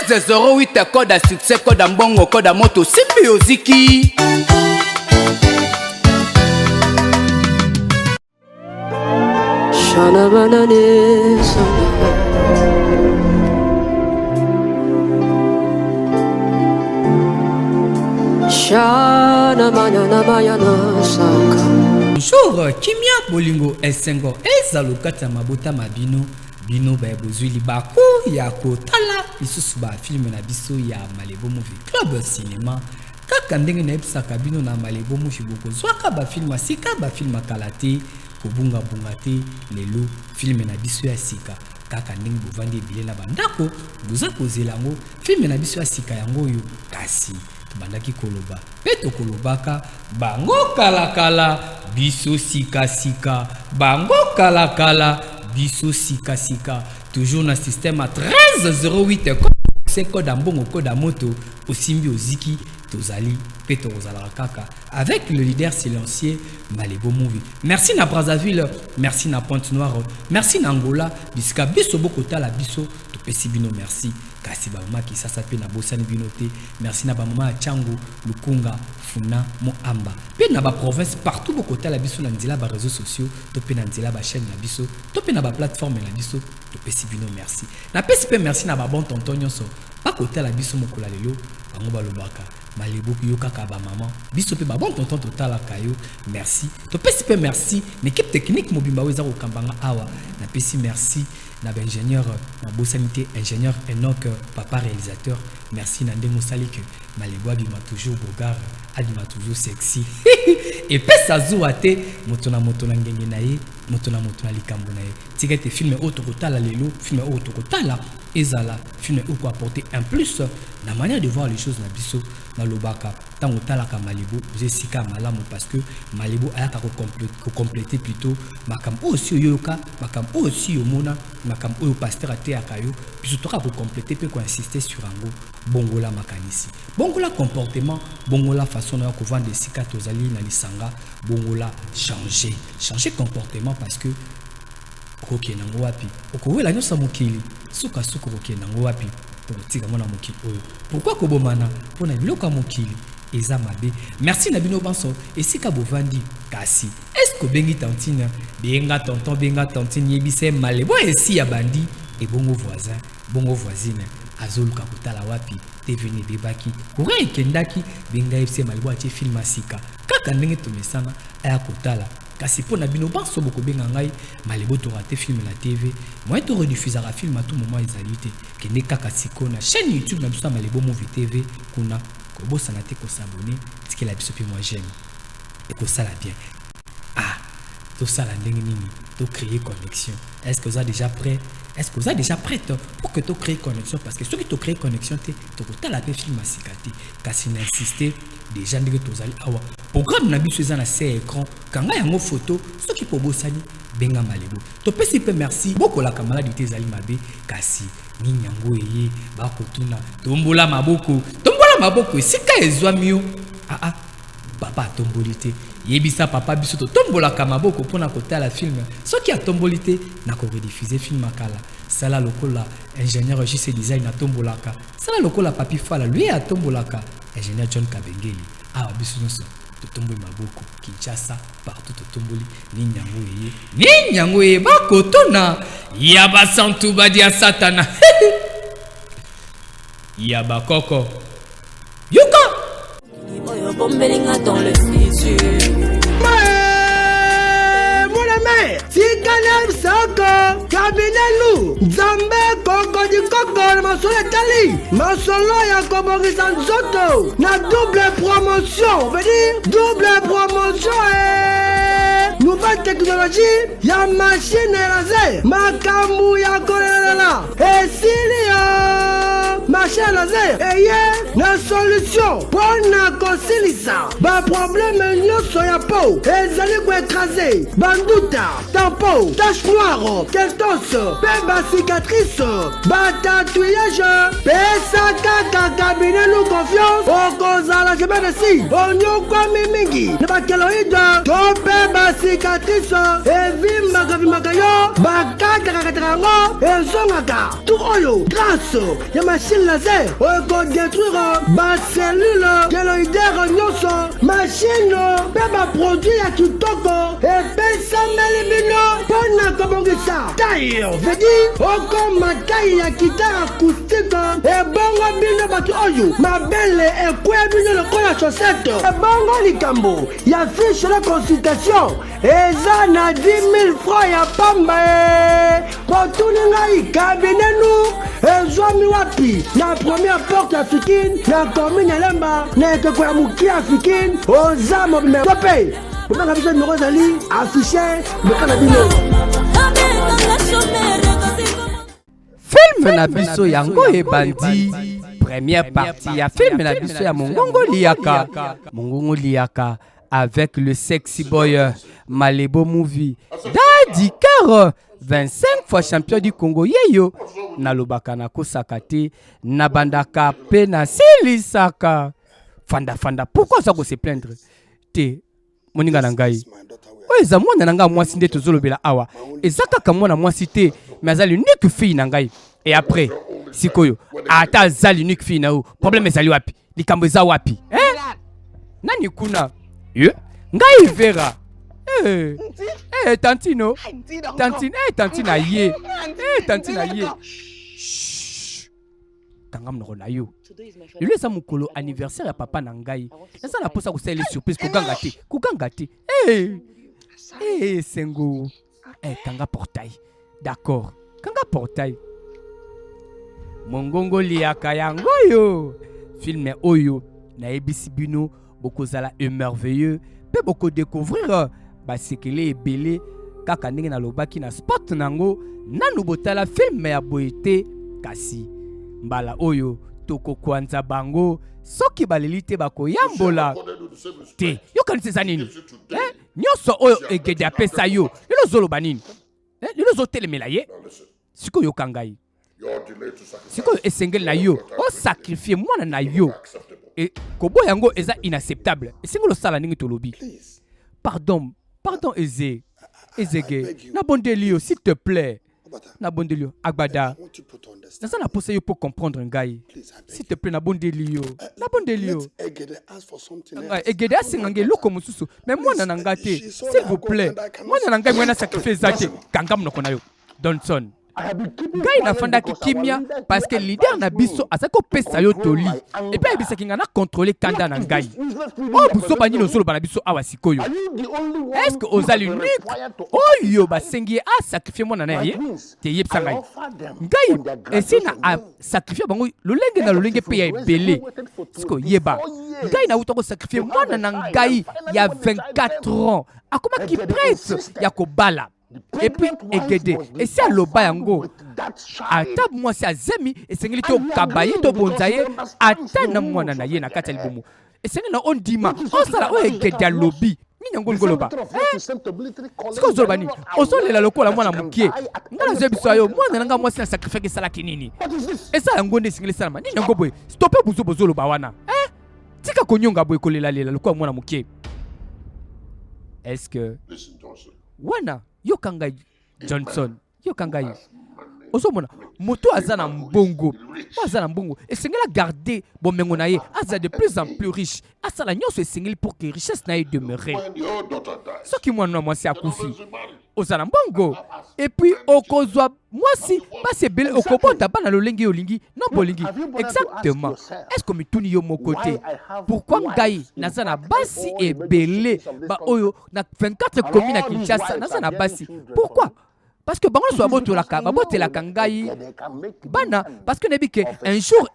13 08 code ya succès, code ya mbongo, code ya moto, simbi oziki. Shana banane sana. Shana manana mayana saka. Bonjour, kimia, bolingo, esengo ezalo kati ya mabota ma bino. Bino baye bozwi libaku ya kotala lisusu ba film na biso ya Malebo Movie Club Cinema. Kaka ndenge nayebisaka bino, na Malebo Movie bokozwaka ba film ya sika, ba film ya kala te, kobungabunga te. Lelo film na biso ya sika, kaka ndenge bovandi ebele na bandako boza kozela yango, film na biso ya sika yango oyo. Kasi tobandaki koloba mpe tokolobaka, bango kalakala, biso sikasika, bango kalakala, biso sikasika, toujours na système ya 1308, se code ya mbongo, code ya moto, osimbi oziki. Tozali mpe tokozalaka kaka avec le leader silencieux, Malebo Movie. Merci na Brazzaville, merci na Pointe Noire, merci na Angola, bisika biso bokotala biso, topesi bino merci. Kasi bamama Kisasa mpe nabosani bino te. Merci na bamama ya Tshangu, Lukunga, Funa, Moamba mpe na baprovince partout bokotala biso na nzela ya baréseaux sociaux to mpe na nzela ya bachaîne na biso to mpe na baplateforme na biso, topesi bino merci. Napesi mpe merci na babon tonton nyonso bakotala biso mokolo ya lelo. Bango balobaka Malebo, yo kaka bamama, biso mpe babon tonton totalaka yo, merci. Topesi mpe merci na équipe technique mobimba oyo eza kokambanga awa. Napesi merci na baingénieur, nabosani te ingénieur Enoch, papa réalisateur, merci na ndenge osali ke Malebo abima toujours beau gars, abima toujours sexy, epesa zuwa te. Moto na moto na ngenge na ye, moto na moto na likambo na ye. Tika ete film oyo tokotala lelo, film oyo tokotala ezala film oyo koapporter un plus na manière de voir les choses na biso. Nalobaka, ntango otalaka Malebo, oza esika ya malamu, parce que Malebo ayaka kocompléter plutôt makambo oyo si oyoka, makambo oyo si omona, makambo oyo pasteur ateyaka yo. Biso toka kocompléter mpe koinsister sur yango. Bongola makanisi, bongola comportement, bongola façon na yo kovanda esika tozali na lisanga, bongola, changer, changer comportement, parce que okokende yango wapi? Okowela nyonso ya mokili, sukasuka okokende yango wapi? Tokotika yango na mokili oyo. Pourquoi kobomana mpona biloko ya mokili? Eza mabe. Merci na bino banso esika bovandi. Kasi est-ce obengi tantine? Benga tonton, benga tantine, yebisa Malebo esi ya bandi. Ebongo voisin, bongo voisine azoluka kotala wapi? TV ne ebebaki, courant ekendaki, benga, yebisa Malebo atie film ya sika, kaka ndenge tomesana, aya kotala. Kasi mpo na bino banso bokobenga ngai, Malebo torater film na TV, moyen torediffusaka film à tout moment ezali te. Kende kaka sikoyo na chaîne YouTube na biso ya Malebo Movie TV. Kuna kobosana te kos'abonner, tikela biso mpe mwa j'aime, ekosala bien. Ah, tosala ndenge nini tocréer connexion? Est ce que oza déjà prêt? Est ce que oza déjà prête pour que tocréer connexion? Parce que soki tocréer connexion te, tokotala mpe film ya sika te. Kasi na insiste déjà, ndenge tozali awa, programme na biso eza na se écran, kanga yango photo. Soki mpo obosani, benga Malebo. Topesi mpe merci. Bokolaka maladi te, ezali mabe. Kasi nini yango eye bakotuna? Tombola maboko, tombola maboko esika ezwami yo. Aa ah, papa atomboli te, yebisa papa biso totombolaka maboko mpona kotala film. Soki atomboli te, nakorediffuser film akala. Sala lokola ingénieur JC Design atombolaka, sala lokola Papi Fala lui atombolaka, ingénieur John Kabengeli. Awa biso nyonso totomboli maboko. Kinshasa partout totomboli. Nini yango eye? Nini yango eye bakotuna ya basantu badi ya satana ya bakoko? Yoka. Oyo bombelinga dans le futur. Mwana me tikala soko kabinelu Nzambe kokodi koko na masolo etali masolo ya kobongisa nzoto na double promotion, veut dire double promotion, eh! Nouvelle technologie ya machine ya laser, makambo ya kolelela esili yo. Machine ya laser eye na solution mpo na kosilisa baproblème nyonso ya peau ezali koécraser banduta, tampon, tache noire, celtose mpe bacicatrice, batatouillage. Pesaka Kaka cabinet nous confiance okozala jamais desi. Onyokwami mingi na bakeloïde to mpe bacicatrice evimbaka vimbaka yo, bakatakakataka yango ezongaka. Tour oyo grâce ya machine laser okodétruire bacellule keloïdaire nyonso. Machine mpe baproduit ya kitoko epesameli bino mpo na kobongisa taille, veut dire okoma taille ya guitare acoustique. Ebongo bino bato oyo mabele ekweya bino lokola chaussette, ebongo likambo ya fiche de consultation eza na 10 000 francs ya pamba. E botuni ngai, cabinet nu ezwami wapi? Na première porte ya Fikine, na commune ya Lemba, na ekeko ya moke ya Fikine. Oza mobimba to mpe bobanga biso, numéro ezali affiché loka na bino. Film na biso yango ebandi, première partie ya film na biso ya Mongongo Liaka, Mongongo Liaka avec le sexy boy Malebo Movie, Dadi Car, 25 fois champion du Congo. Yeyo nalobaka, nakosaka te, nabandaka mpe nasilisaka. Fanda, fanda. Pourquoi oza kose plaindre te, moninga na ngai? Oyo eza mwana na ngai mwasi nde tozolobela awa. Eza kaka mwana mwasi te, mais aza l'unique fille na ngai. Et après, sikoyo ata aza l'unique fille na yo, problème ezali wapi? Likambo eza wapi, eh? Nani kuna ye? Ngai Vera. Eh, eh, tantino, tantine, eh, tantine aye, eh, tantine aye. Chut. Kanga monoko na yo. Lelo eza mokolo anniversaire ya papa na ngai, naza na mposa kosalela surprise. Koganga te, koganga te. Eh, eh, sengo. Eh, kanga portail. D'accord, kanga portail. Mongongo Liaka yango oyo, film oyo nayebisi bino, bokozala émerveilleux mpe bokodécouvrir basekele ebele kaka ndenge nalobaki na spot nango. Nanu botala film ya boye te, kasi mbala oyo tokokwanza bango. Soki baleli te, bakoyambola te. Yokanisi eza nini, eh? Nyonso oyo Egede apesa yo, lelo ozoloba nini, eh? Lelo ozotelemela ye. Sikoyo yoka ngai, sikoyo esengeli na yo osacrifier mwana na yo. E, koboya yango eza inacceptable. Esengeli osala ndenge tolobi. Pardon, pardon, eze ezege, nabondeli yo, s'il te plaît, nabondeli yo. Agbada, naza na posa yo mpo comprendre ngai. S'il te plaît, nabondeli yo, nabondeli yo. Egede asenga ngai eloko mosusu, mais mwana na ngai te, s'il vous plaît. Mwana na ngai, mwana sacrifice eza te. Kanga monoko na yo, Donson. Ngai nafandaki kimia parce que leader na biso azali kopesa yo toli et puis ayebisaki ngai na contrôle kanda na ngai. Oyo buzoba nini ozoloba na biso awa sikoyo? Est ce que oza l'unique oyo basengi ye asacrifier mwana na ye te? Yebisa ngai. Ngai esi na asacrifier bango lolenge na lolenge mpe ya ebele. Sikoyo yeba, ngai nauta kosacrifier mwana na ngai ya 24 ans, akomaki prête ya kobala. Et puis Egede esi aloba yango, ata mwasi azemi, esengeli tokaba ye, tobonza ye ata na mwana na ye na kati ya libumu. Esengeli na ondima osala oyo Egede alobi. Nini yango olingi oloba? Sikoyo ozoloba nini? Ozolela lokola mwana moke. Ngai nazoyebisa yo, mwana na ngai mwasi na sacrifiaki, esalaki nini? Eza yango nde esengeli esalama. Nini yango boye? Stop buzo bozoloba wana, eh? Tika konyonga boye, kolelalela lokola mwana moke. Est-ce que wana? Yoka ngai, Johnson, yoka ngai. Ozomona moto aza na mbongo, oyo aza na mbongo esengeli agarder bomengo na ye, aza de plus en plus riche, asala nyonso esengeli pour que richesse na ye demeure. Soki mwana na mwasi akufi, oza na mbongo et puis okozwa mwasi, basi ebele, okobota bana lolenge yo olingi na bolingi. Exactement. Est ce que mituni yo moko te pourquoi ngai naza na basi ebele baoyo na 24 commune ya Kinshasa naza na basi? Pourquoi? Parce que bango nyonso babotolaka, babotelaka ngai bana, parce que nayebi ke un jour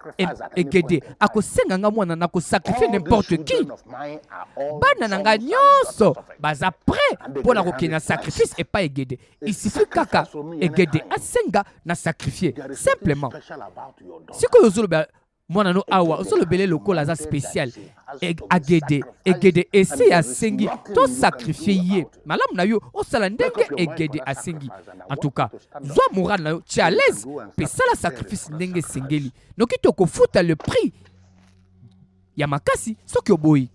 Egede akosenga nga mwana, na kosacrifier n'importe qui. Bana na ngai nyonso baza prêt mpo na kokende na sacrifice epai Egede. Il suffit kaka Egede asenga na sacrifier simplement. Sikoyo ozoloba. Mwana no awa ozolobele lokola aza spécial. Agede Egede esi asengi to sacrifier ye. Malamu na yo osala ndenge Egede asengi. En tout cas, zwa moral na yo, tia à l'aise mpe sala sacrifice ndenge esengeli. Noki tokofuta le prix ya makasi soki oboyi.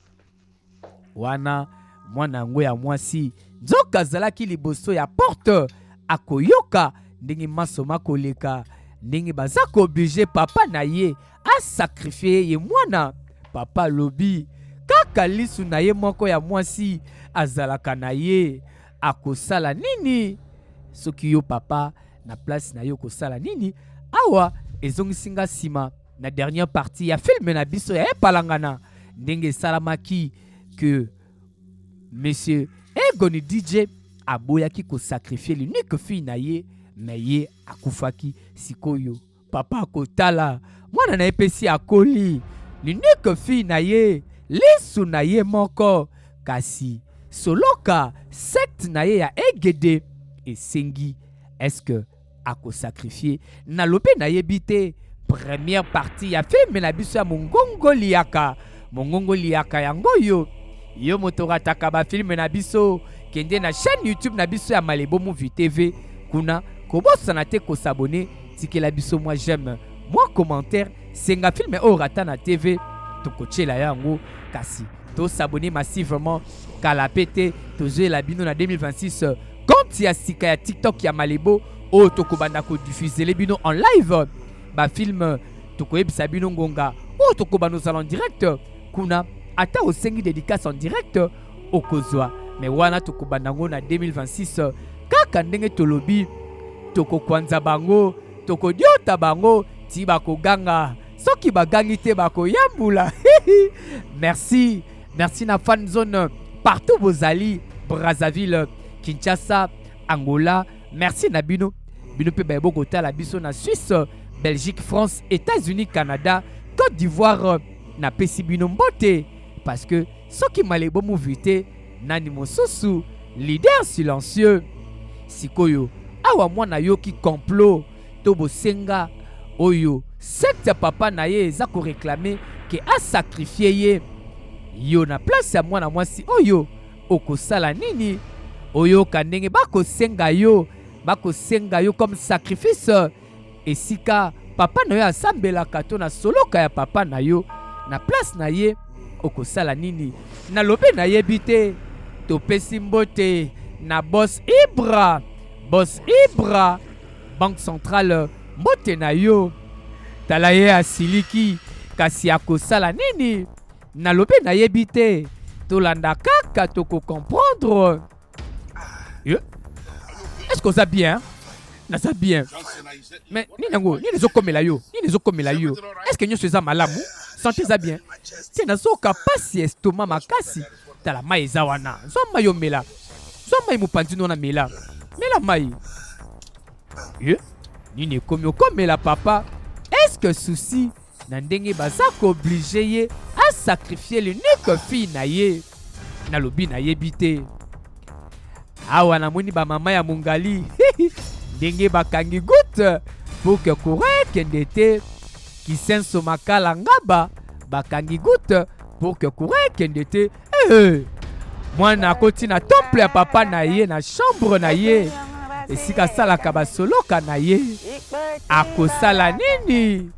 Wana mwana yango ya mwasi nzoka azalaki liboso ya porte akoyoka ndenge manso makoleka, ndenge baza kooblige papa na ye asakrifie ye mwana. Papa alobi kaka lisu na ye moko ya mwasi azalaka na ye, akosala nini? Soki yo papa na place na yo okosala nini? Awa ezongisi nga nsima na dernière partie ya film na biso ya Epalangana, ndenge esalamaki que monsieur Egoni DJ aboyaki kosacrifier l'unique fille na ye, mais ye akufaki. Sikoyo papa akotala mwana na ye pesi akoli, l'unique fille na ye, lisu na ye moko, kasi soloka secte na ye ya Egede esengi est-ce que akosacrifier? Nalobi nayebi te. Première partie ya film na biso ya Mongongo Liyaka. Mongongo Liyaka yango oyo yo moto orataka bafilme na biso, kende na chaîne YouTube na biso ya Malebo Movie TV. Kuna kobosana te kosabone, tikela biso mwa j'aime, mwa commentaire, senga filme oyo rata na TV, tokotiela yango. Kasi tosabone massivement, kala pe te tozoyela bino na 2026 compte ya sika ya TikTok ya Malebo oyo tokobanda kodifusele bino en live bafilme. Tokoyebisa bino ngonga oyo tokobanda ozala en direct kuna. Ata osengi dédicace en direct, okozwa. Me wana tokobanda yango na 2026. Kaka ndenge tolobi, tokokwanza bango, tokodiota bango ti bakoganga. Soki bagangi te, bakoyambula. Merci, merci na fan zone partout bozali, Brazzaville, Kinshasa, Angola, merci na bino. Bino mpe baye bokotala biso na Suisse, Belgique, France, États-Unis, Canada, Côte d'Ivoire, napesi bino mbote, parce que soki Malebo Movie te, nani mosusu? Leader silencieux. Sikoyo awa mwana yoki complot to bosenga oyo secte ya papa na ye eza koreklame ke asakrifie ye. Yo na place ya mwana mwasi oyo okosala nini? Oyoka ndenge bakosenga yo, bakosenga yo comme sacrifice esika papa na yo asambelaka to na soloka ya papa na yo. Na place na ye okosala nini? Nalobi nayebi te. Topesi mbote na boss Ibra, boss Ibra, Banque Centrale, mbote na yo. Tala ye asiliki, kasi akosala nini? Nalobi nayebi te. Tolanda kaka, tokocomprendre. Est-ce que oza bien? Naza bien, mais nini yango? Nini ezokomela yo? Nini ezokomela yo? Est ce que nyonso eza malamu? Santé eza bien te? Nazoka pasi estomac makasi. Tala, mai eza wana, zwa mai omela, zwa mai mopanzi wana, mela, mela mai. Ye nini ekomi okomela papa? Est ce que souci na ndenge baza kooblige ye asacrifie l'unique fille na ye? Nalobi nayebi te. Awa namoni bamama ya mongali ndenge bakangi goutte pour que courant ekende te. Kisenso, Makala, Ngaba, bakangi goutte pour que courant ekende te. Eh, mwana akoti na temple ya papa na ye, na chambre na ye esika asalaka basoloka na ye, akosala nini?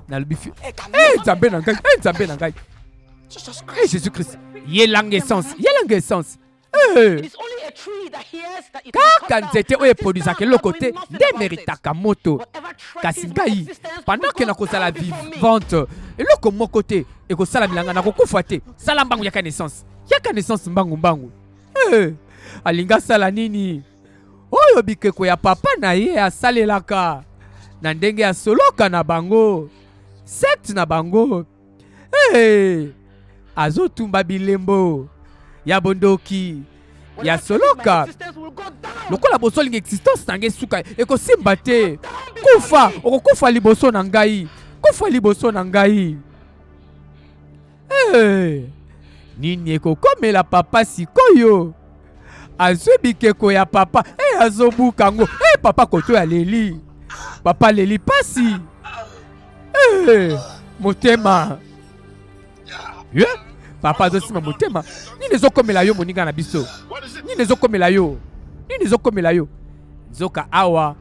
Nalobi fi eh, Nzambe na ngai, eh, Nzambe na ngai, eh, Jésus Christ, yelanga essence, yelanga essence. Eh. Kaka nzete oyo eproduisaka eloko te nde emeritaka moto, kasi ngai pendant ke nakozala vivante, eloko moko te ekosalamela ngai, nakokufa te. Sala mbangu, yaka naissance, yaka naissance, mbangu mbangu. Eh, alingi asala nini? Oyo bikeko ya papa na ye asalelaka na ndenge ya soloka na bango, secte na bango. Hey, azotumba bilembo ya bondoki ya soloka. Lokola bozolinga existence na ngai esuka, ekosimba te. Kufa, okokufa liboso na ngai, kufa liboso na ngai. Hey, nini ekokomela papa sikoyo? Azwi bikeko ya papa e, azobuka yango. E, papa koto aleli, papa aleli pasi. Hey. Motema. Ye? Papa azosimba motema. Nini ezokomela yo moninga na biso? Nini ezokomela yo? Nini ezokomela yo? Nzoka awa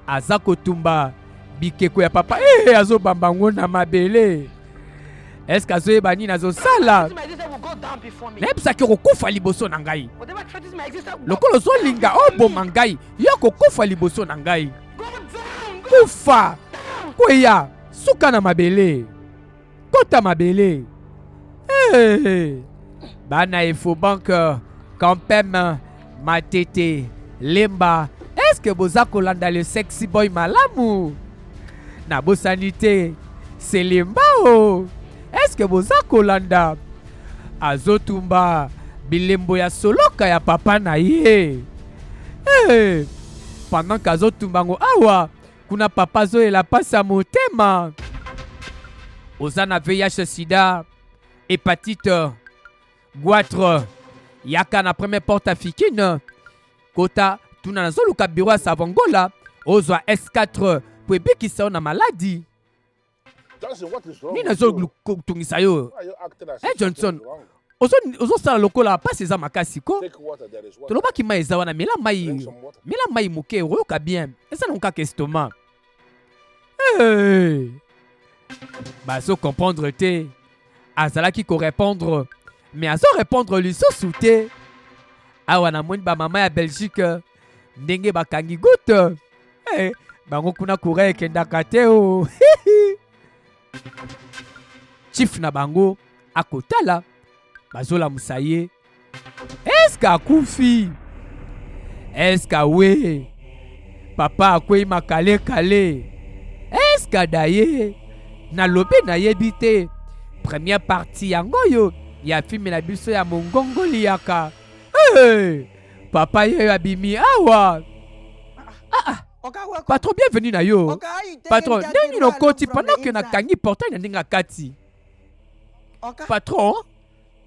aza kotumba bikeko ya papa. Eh, azobamba yango na mabele. Eske azoyeba nini azosala? Nayebisaki okokufa liboso na ngai. Lokola ozolinga oboma ngai, yo okokufa liboso na ngai. Kufa! Kweya! Suka na mabele! Kota mabele! Hey! Bana Efobank, Campem, Matete, Lemba, est-ce que boza kolanda le sexy boy malamu? Nabosani te, Selembao, est-ce que boza kolanda? Azotumba bilembo ya soloka ya papa na ye. Hey! Pendant qu'azotumba ngo awa, kuna papa azoyela pasi ya motema. Oza na VIH sida, hépatite, goitre, yaka na première porte africaine. Kota tuna nazoluka bureau ya Savongola, ozwa S4 po ebikisa yo na maladi. Nini azotungisa yo? Eh Johnson, ozosala lokola pasi eza makasi ko. Tolobaki mai eza wana, mela mai, mela mai moke okoyoka bien. Eza nango kaka estomac. Hey! Bazo comprendre te. Azalaki ko répondre, mais azo répondre lisusu te. Awa namoni ba mama ya Belgique ndenge bakangi goutte. Hey, bango kuna courant ekendaka te o. Chief na bango akotala bazolamusa ye. Eske akufi? Eske awe? Papa akwei makalekale. Eske adaye? Nalobi nayebi te. Première partie yango oyo ya filme na biso ya mongongo liyaka. Hey! Papa yeyo abimi awa. Ah, ah. Patron, bienvenue na yo. Patron, ndenge nini okoti pendant que nakangi portail na ndenge akati? Patron,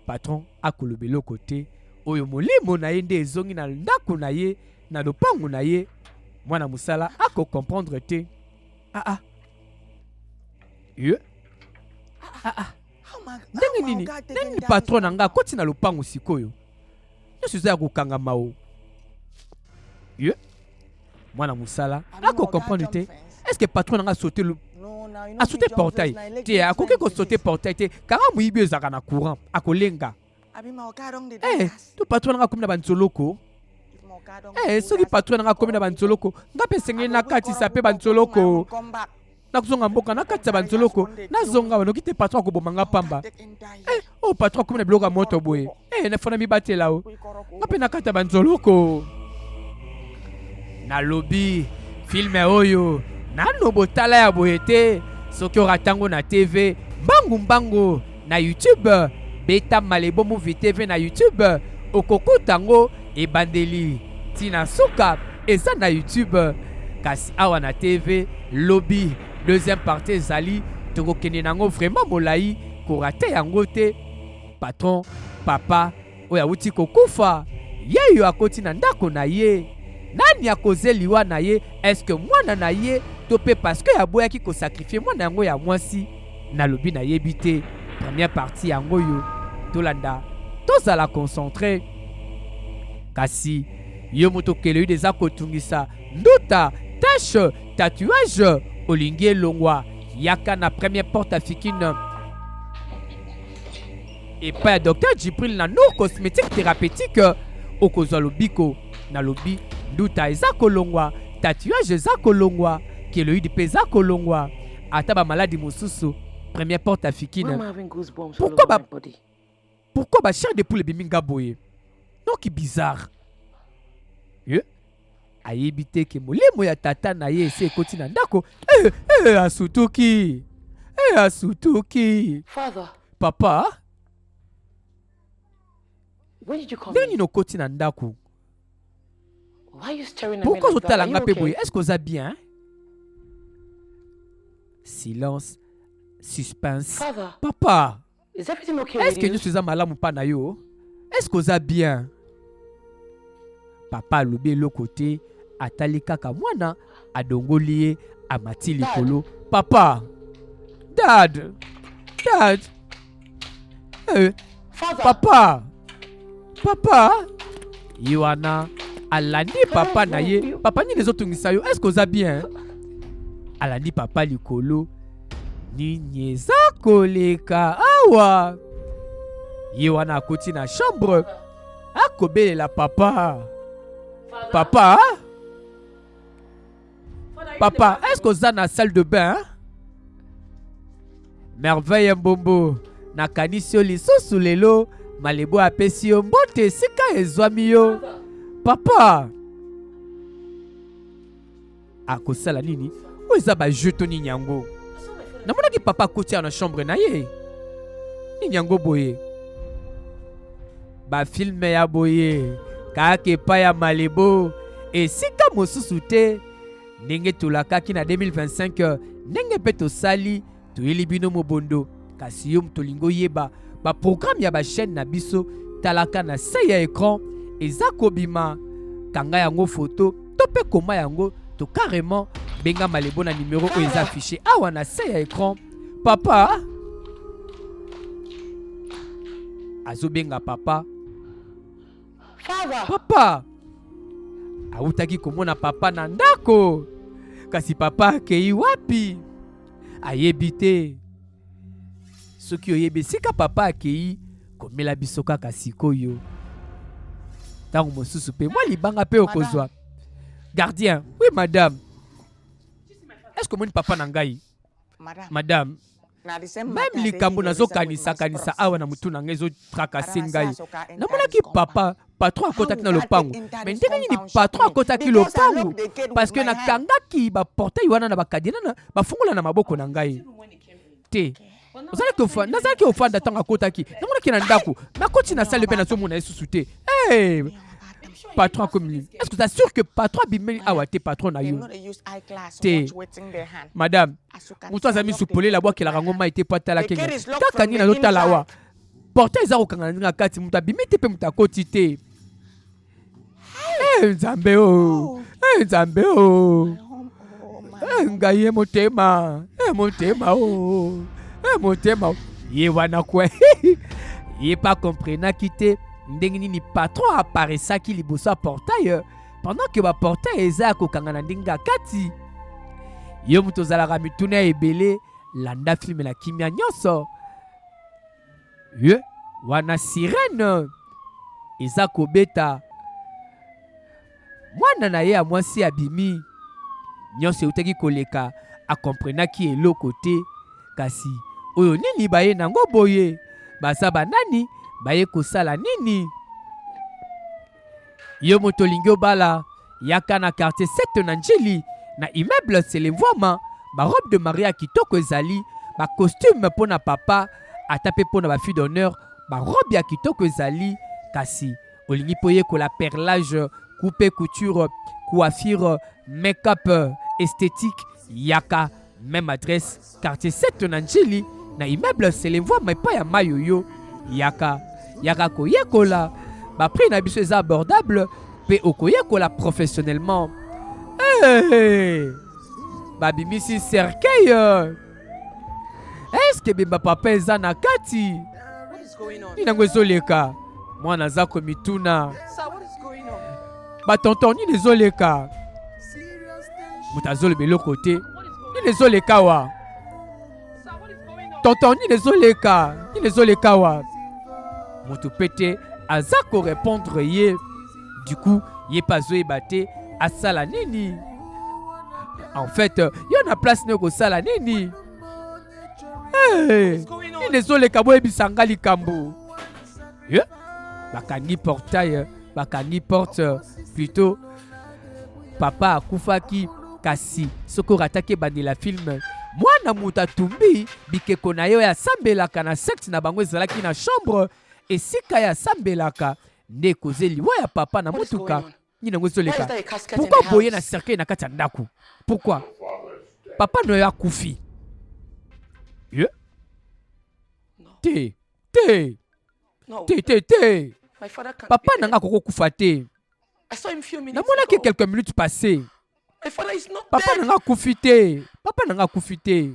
patron akoloba eloko te. Oyo molimo na ye nde ezongi na ndako na ye, na lopango na ye. Mwana mosala ako comprendre te. Ah ah. Ye? Ah ah. Ndenge nini? Ndenge nini patron na nga akoti na lopango sikoyo? Nyonso eza ya kokangama o. Ye? Mwana mosala ako comprendre te. Est-ce que patron na nga sauter le a sauter portail te? Akoki ko sauter portail te. Kanga moyibi ezalaka na courant, akolenga. Eh, to patron na nga akomi na banzoloko. Eh, soki patron na nga akomi na banzoloko, nga mpe esengeli nakatisa mpe banzoloko. Nakozonga mboka nakatisa banzoloko, nazonga noki te patron akoboma nga pamba. Eh, oyo patron akomi na biloko ya moto boye. Eh, nafona mibatela o. Nga mpe nakata banzoloko. Nalobi filme oyo nano botala ya boye te. Soki oratango na TV, mbangu mbangu na YouTube, beta Malebo Movie TV na YouTube, okokuta yango ebandeli tina suka eza na YouTube. Kasi awa na TV lobi deuxième partie ezali, tokokende nango vraiment molai, korate yango te. Patron papa oyo awuti kokufa yeyo akoti na ndako na ye, nani akoze liwa na ye? Est-ce que mwana na ye to pe parce que aboyaki kosakrifie mwana yango ya mwasi? Nalobi nayebi te. Première partie yango oyo tolanda, tozala concentré. Kasi yo moto keloïde eza kotungisa nduta, tache, tatouage, olingi elongwa, yaka na première porte africaine epai ya Dr Djibril na Nour Cosmétique Thérapeutique, okozwa lobiko. Nalobi nduta eza kolongwa, tatouage eza kolongwa, keloïde mpe eza kolongwa, ata ba maladi mosusu. Première porte africaine. Pourquoi ba pourquoi ba chair de poule ebimi nga boye? Donc bizarre. Ye ayebi te ke molimo ya tata na ye esi ekoti na ndako. Eh, eh, asutuki. Eh, asutuki. Father. Papa, When did you come ndenge in? nini okoti na ndako? Why are you staring at me Pourquoi like that? ozotala Are nga you mpe okay? boye? Est-ce que oza bien? Silence, suspense. Father, Papa, is everything okay est-ce with que you? nyonso eza malamu mpa na yo? Est-ce que oza bien? Papa alobi eloko te, atali kaka mwana, adongoli ye, amati likolo. Papa, Dad, dad, eh, papa, papa. Ye wana alandi papa na ye. Papa, nini ezotungisa yo? Est-ce oza bien? Alandi papa likolo. Nini eza koleka awa? Ye wana akoti na chambre, akobelela papa. Papa, papa, est-ce que oza na salle de bain? Merveille Mbombo, nakanisi yo lisusu lelo. Malebo apesi yo mbote esika ezwami yo. Papa akosala nini? Oyo eza bajeu to nini yango? Namonaki papa akoti awa na chambre na ye. Nini yango boye? Bafilme ya boye kaka epai ya Malebo, esika mosusu te. Ndenge tolakaki na 2025, ndenge mpe tosali, toyeli bino mobondo. Kasi yo moto olingi oyeba baprograme ya bachaîne na biso, talaka na se ya écran, eza kobima. Kanga yango foto to mpe koma yango to carrément benga Malebo na numero oyo eza affiché awa na se ya écran. Papa azobenga papa. Papa awutaki komona papa na ndako, kasi papa akei wapi ayebi te. Soki oyebi esika papa akei, komela biso kaka sikoyo. Ntango mosusu mpe mwa libanga mpe okozwa. Gardien, oui madame. Est-ce que omoni papa na ngai? Madame, même likambo nazokanisa-kanisa awa na motu na ngai ezotracasser ngai. Namonaki papa, patron akotaki na lopango, mais ndenge nini patron akotaki lopango? Parce que nakangaki baportail wana na bacadenas na bafungola na maboko na ngai te. Nazalaki ofanda ntango akotaki, namonaki na ndako, nakoti na salle mpe nazomona ye susu te. Hey! Patron akomi, est ce que oza sûr que patron abimeli awa te? Patron na yo te, madame. Moto aza misu polele, abwakelaka yango mai te mpo atalaki kaka. Nini nazotala awa? Portail eza kokanga na ndenge ya kati, moto abimi te mpe moto akoti te. Eh, Nzambe o, eh, Nzambe o, eh, ngai ye motema, eh, motema o, eh, motema o. Ye wana kwe ye pa comprenaki te ndenge nini patron apparaissaki liboso ya portail pendant que baportail eza ya kokanga na ndenge ya kati. Yo moto ozalaka mituna ebele, landa filme na kimia nyonso. Ye wana sirène eza kobeta, mwana na ye ya mwasi abimi. Nyonso eutaki koleka, akomprenaki eloko te. Kasi oyo nini baye nango boye? Baza banani? Baye kosala nini? Yo moto olingi obala, yaka na quartier 7 na Njili, na immeuble Selemvwama. Barobe de mariage ya kitoko ezali, bacostume mpo na papa ata mpe mpo na bafille d'honneur, barobe ya kitoko ezali. Kasi olingi mpo oyekola perlage, coupe, couture, coiffure, make-up, esthétique, yaka même adresse, quartier 7 na Njili, na immeuble Selemvwama, epai ya Mayoyo. Yaka, yaka koyekola. Baprix na biso eza abordable mpe okoyekola professionnellement. Hey! Babimisi cercueil, eske bemba papa eza na kati? Nini yango ezoleka? Mwana aza komituna. Batonton, nini ezoleka? Moto azoloba eloko te. Nini ezoleka wa? Tonton, nini ezoleka? Nini ezoleka wa? Moto mpe te aza korépondre ye. Du coup ye mpe azoyeba te asala nini. En fait, yo na place ne okosala nini? Hey, nini ezoleka? Boyebisa nga likambo. Yeah. Bakangi portail, bakangi porte plutôt. Papa akufaki. Kasi soki orataki ebandela filme, mwana moto atumbi bikeko na ye oyo asambelaka na secte na bango, ezalaki na chambre esika ye asambelaka, nde ekoze liwa ya papa na motuka. Nini yango ezoleka? Pourquoi boye na cercueil na kati ya ndako? Pourquoi papa na yo akufi? Ye te, te, te, te, te, papa na nga akoki kokufa te. Namonaki quelques minutes passées. Papa na nga akufi te, papa na nga akufi te.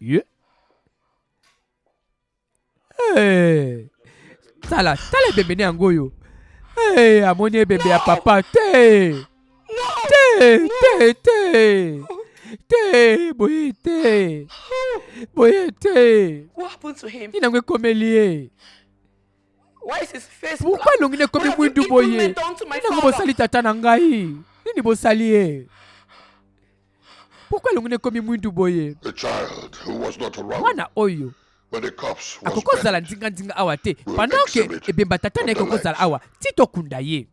Ye Hey! Tala, tala ebembe ne yango oyo. Hey, amoni ebembe ya papa te. Te, te, te. Te, boye te. Boye te. Nini yango ekomeli ye? Pourquoi elongi na ekomi mwindu boye? Nini yango bosali tata na ngai? Nini bosali ye? Pourquoi elongi na ekomi mwindu boye? Mwana oyo akoki kozala nzinganzinga awa te pendant ke ebemba tata na ye ekoki kozala awa ti tokunda ye.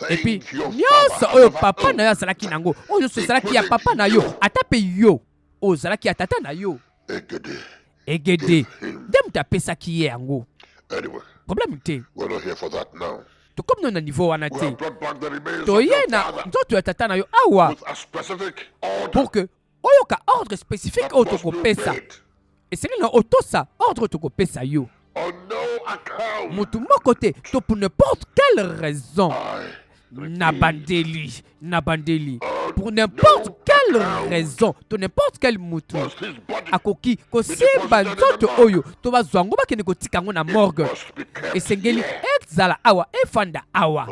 Epuis nyonso oyo papa na yo azalaki nango, oyo nyonso ezalaki ya papa na yo, ata mpe yo oyo ozalaki ya tata na yo, Egede nde moto apesaki ye yango. Problème te, tokomi nano na niveau wana te. Toye na nzoto ya tata na yo awa pour que oyoka ordre spécifique oyo tokopesa. Esengeli na otosa ordre oyo tokopesa yo. Moto moko te to pour n'importe quelle raison nabandeli nabandeli pour n'importe quelle raison to n'importe quel mutu akoki kosimba nzoto oyo to bazwa yango bakende kotika yango na morgue. Esengeli ezala awa, efanda awa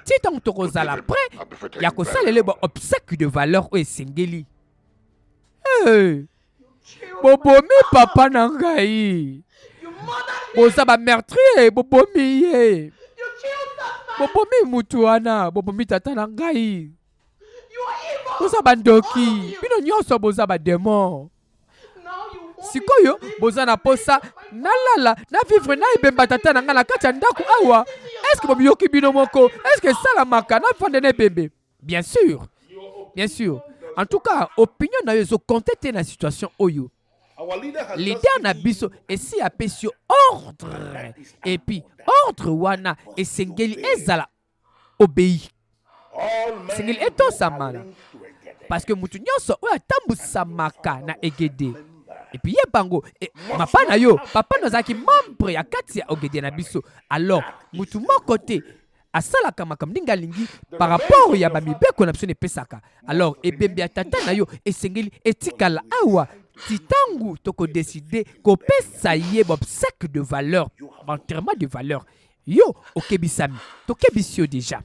ti ntango tokozala prêt ya kosalela ba obsèque de valeur oyo esengeli. Hey! Bobomi papa na ngai, boza ba meurtrier, bobomi ye, bobomi mutu wana, bobomi tata na ngai. Boza bandoki, bino nyonso boza ba demon. Sikoyo boza na posa nalala na vivre na ebemba tata na ngai na kati ya ndako awa. Eske bomiyoki bino moko? Eske esalamaka nafanda na ebembe? Bien sûr, bien sûr. En tout cas, opinion na yo ezo compter te na situation oyo. Leader na biso esi apesi yo ordre, et puis ordre wana esengeli ezala obéi, esengeli etosamana, parce que mutu nyonso oyo atambusamaka na Egede, et puis ye bango e, mapa na yo papa na azalaki membre ya kati ya Ogede na biso, alors mutu moko te asalaka makambo ndenge alingi par rapport ya bamibeko na biso epesaka. Alors ebembe ya tata na yo esengeli etikala awa ti ntango tokodeside kopesa ye baobsèque de valeur, enterrement de valeur. Yo okebisami, tokebisi yo deja.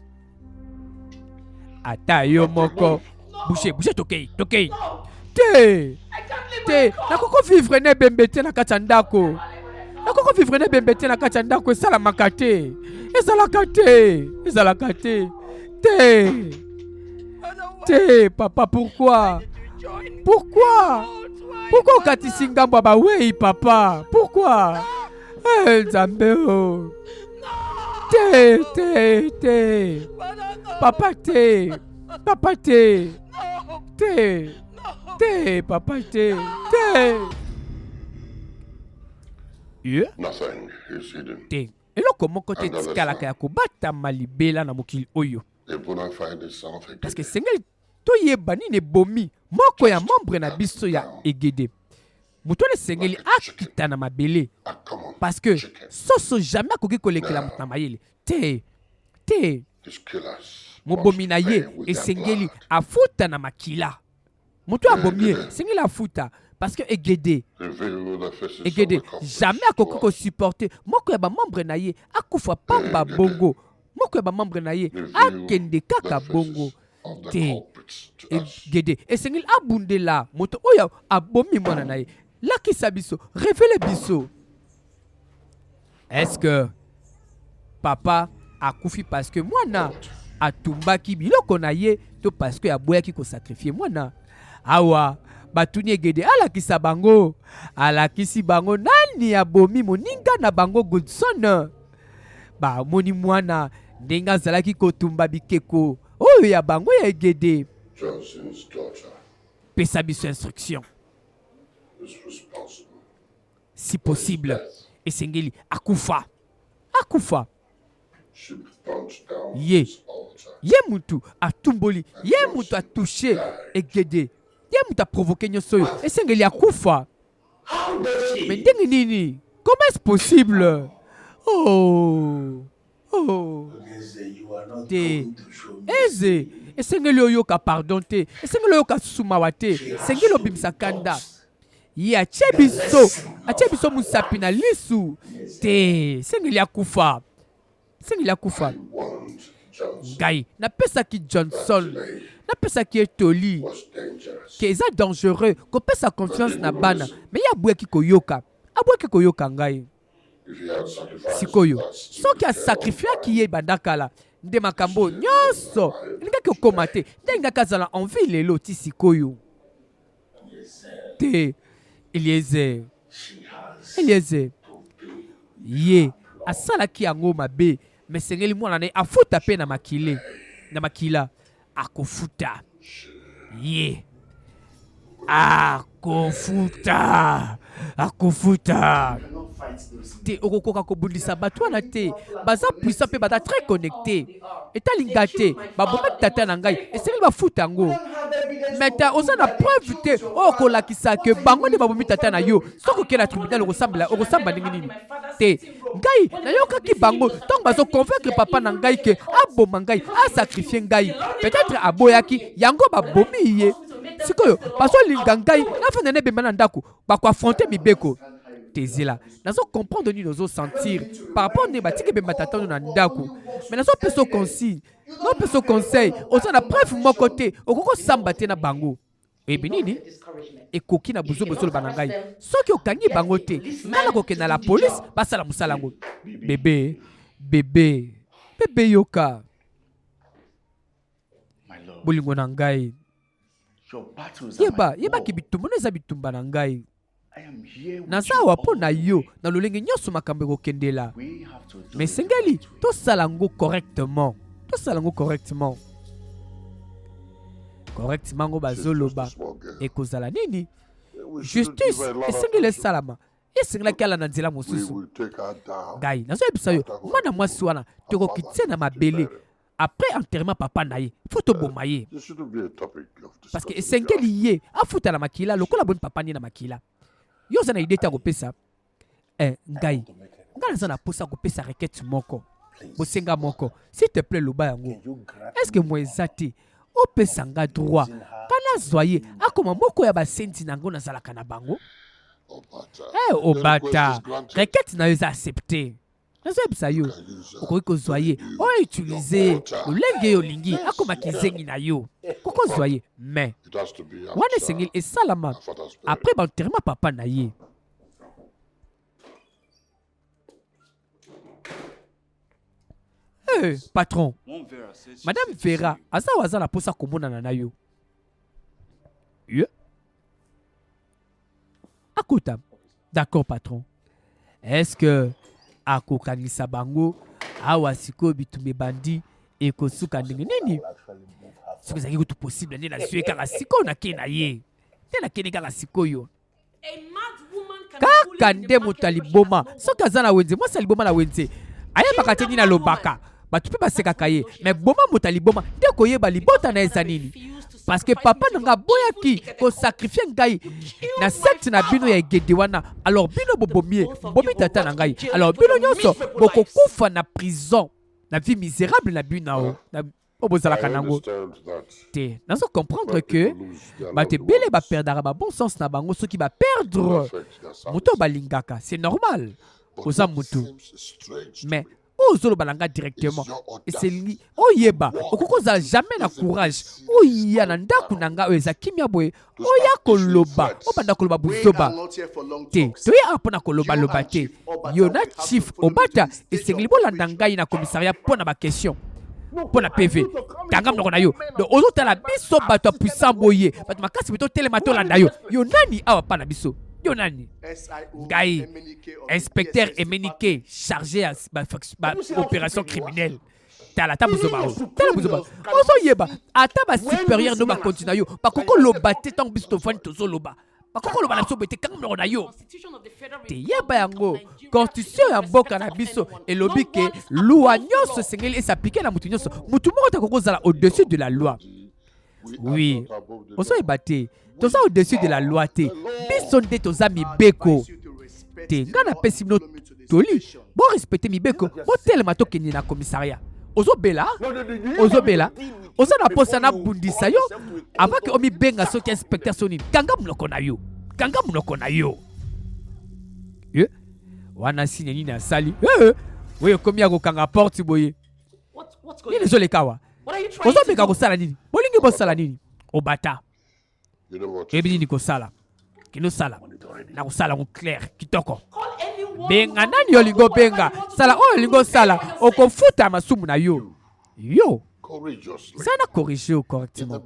Ata yo moko bouge bouge, tokei tokei te te, nakoki vivre na ebembe te na kati ya ndako, nakoki vivre na ebembe te na kati ya ndako. Esalamaka te, ezalaka te, ezalaka te, te te. Papa, pourquoi, pourquoi, pourquoi okatisi ngambo ya bawei? Papa, pourquoi? Eh, Nzambe o, te te te, papa te, papa te, te te, papa te te. Yeah. Te, eloko moko te etikalaka ya kobatama libela na mokili oyo, parce que esengeli toyeba nini ebomi moko ya membre na biso ya Egede. Moto wana esengeli akita na mabele, parce que soso jamais akoki kolekela moto na mayele te te. Mobomi na ye esengeli afuta na makila. Moto abomi ye esengeli afuta, parce que Egede, Egede jamais akoki kosupporte moko ya bamembre na ye akufa pamba bongo, moko ya bamembre na ye akende kaka bongo te. Egede esengeli abundela moto oyo abomi mwana na ye. Lakisa biso, révèle biso. Est-ce que papa akufi parce que mwana atumbaki biloko na ye to parce que aboyaki kosakrifie mwana? Awa batuni Egede alakisa bango, alakisi bango nani abomi moninga na bango Goodson. Bamoni mwana ndenge azalaki kotumba bikeko oyo ya bango ya Egede. Pesa biso instruction, si possible esengeli akufa, akufa. Ye ye mutu atumboli, ye mutu atouche Egede, ye mutu aprovoke nyonso oyo, esengeli akufa. Mais ndenge nini? Comment est-ce possible? Oh oh, te eze, esengeli oyoka pardon te, esengeli oyoka susu mawa te, esengeli obimisa kanda. Ye atie biso, atie biso musapi na lisu. Te, sengeli akufa. Sengeli akufa. Ngai napesaki Johnson, napesaki ye toli ke eza dangereux kopesa confiance na bana, mais ye aboyaki koyoka, aboyaki koyoka ngai. Sikoyo soki asacrifiaki ye banda kala nde makambo nyonso elingaki kokoma te, nde alingaki azala en vie lelo ti sikoyo te. Eliezer, Eliezer ye asalaki yango mabe, mais esengeli mwana na ye afuta mpe na makile na makila akofuta ye akofuta akofuta te. Okokoka kobundisa bato wana te, baza puissant mpe baza très connecté. Etali nga te, babomaki tata na ngai, esengeli bafuta yango. Meta oza na preuve te oyo okolakisa ke bango nde babomi tata na yo. Soki okei na tribunal okosambela, okosamba ndenge nini? Te, ngai nayokaki bango ntango bazo convaincre papa na ngai ke aboma ngai, asacrifie ngai. Peut-être aboyaki yango babomi ye. Sikoyo bazolinga ngai nafanda na ebemba na ndako, bakoaffronte mibeko. Te, zela, nazo comprendre nini ozo sentir par rapport ndenge batiki ebemba tata no na ndako, mais nazopesa consigne, nazopesa conseil, oza na preuve moko te, okoki kosamba te na bango. Oyebi nini ekoki na buzoba ozoloba na ngai? Soki okangi bango te, ngai nakokende na la police basala mosala yango. Bebe, bebe, bebe, yoka bolingo na ngai. Yeba, yebaki bitumba no eza bitumba na ngai. Naza awa mpo na yo na lolenge nyonso makambo ekokendela. Mais esengeli tosala yango correctement, tosala yango correctement. Correctement yango bazoloba ekozala nini? Justice esengeli esalama, esengelaki alanda nzela mosusu. Ngai nazoyebisa yo, mwana mwasi wana tokokitia na mabele après enterrement papa na ye, faut toboma ye parce que esengeli ye afuta na makila lokola boni papa nde na makila. Yo oza na idée te ya kopesa eh, ngai ngai naza na posa kopesa requête moko, bosenga moko, s'il te plaît, loba yango. Est-ce que moi eza te opesa nga droit ka nazwa ye akoma moko ya basenzi na yango nazalaka na bango? Eh, Obata, requête na yo eza accepte. Nazoyebisa yo, okoki kozwa ye, oyo utilize ye lolenge yo olingi, akoma kizengi na yo, okoki kozwa ye, mais wana esengeli esalama après baenterrement papa na ye. Hey, patron, Madame Vera aza awa, aza na posa komonana na yo. Yeah. Akota. D'accord patron. Est-ce que akokangisa bango awa sikoyo bitumba ebandi ekosuka ndenge nini? Soki ezalaki kutu possible nde nazwi kaka sikoyo nakei na ye nde nakende kaka sikoyo. Kaka nde moto ya liboma soki aza na wenze, mwasi ya liboma na wenze ayebaka te nini alobaka, bato mpe basekaka ye. Me boma moto ya liboma nde koyeba libota na eza nini, parce que papa na nga aboyaki kosakrifie ngai na secte na bino ya egede wana. Alors bino bobomi ye, bobomi tata na ngai, alors bino nyonso bokokufa na prison na vie misérable na bino oyo bozalaka nango te. Nazo comprendre que bato ebele baperdaka ba bon sens na bango soki baperdre moto oyo balingaka, c'est normal, oza motu. Mais oyo ozoloba na nga directement, eselingi oyeba okoki kozala jamais na courage oya na ndako na nga oyo eza kimia boye, oya koloba, obanda koloba buzoba te. Toya awa mpo na kolobaloba te. Yo na Chief Obata esengeli bolanda ngai na commissariat mpo na baquestion, mpo na PV. Kanga monoko na yo. Donc ozotala biso bato ya puissant boye, bato makasi boye, totelema tolanda yo. Yo nani awa pa na biso? Yo nani? Ngai inspecteur Emenike, chargé ya ba opération criminelle. Tala ata buzoba oyo, tala buzoba ozoyeba. Ata basupérieur no bakonzi na yo bakoki koloba te. Ntango biso tovandi tozoloba, bakoki koloba na biso boye te. Kanga monoko na yo te. Yeba yango, constitution ya mboka na biso elobi ke loi nyonso esengeli es'appliquer na motu nyonso. Motu moko te akoki kozala au-dessus de la loi. Oui, ozoyeba te, toza au-dessus de la loi te, biso nde toza mibeko te. Ngai napesi bino toli, borespecte mibeko, botelema tokende na commissariat. Ozobela, ozobela, oza na posa nabundisa yo avant ke omibenga soki inspecteur so nini. Kanga monoko na yo. Kanga monoko na yo. Eh? Wana signe nini asali? Eh, oyo ekomi ya kokanga porte boye. Nini ezoleka awa? Ozomeka kosala nini? Bolingi bosala nini? Obata. Oyebi nini kosala? Kende osala. Nakosala yango clair, kitoko. Benga nani olingi obenga, sala oyo olingi osala, okofuta masumu na yo. Yo zala na corrige yo correctement.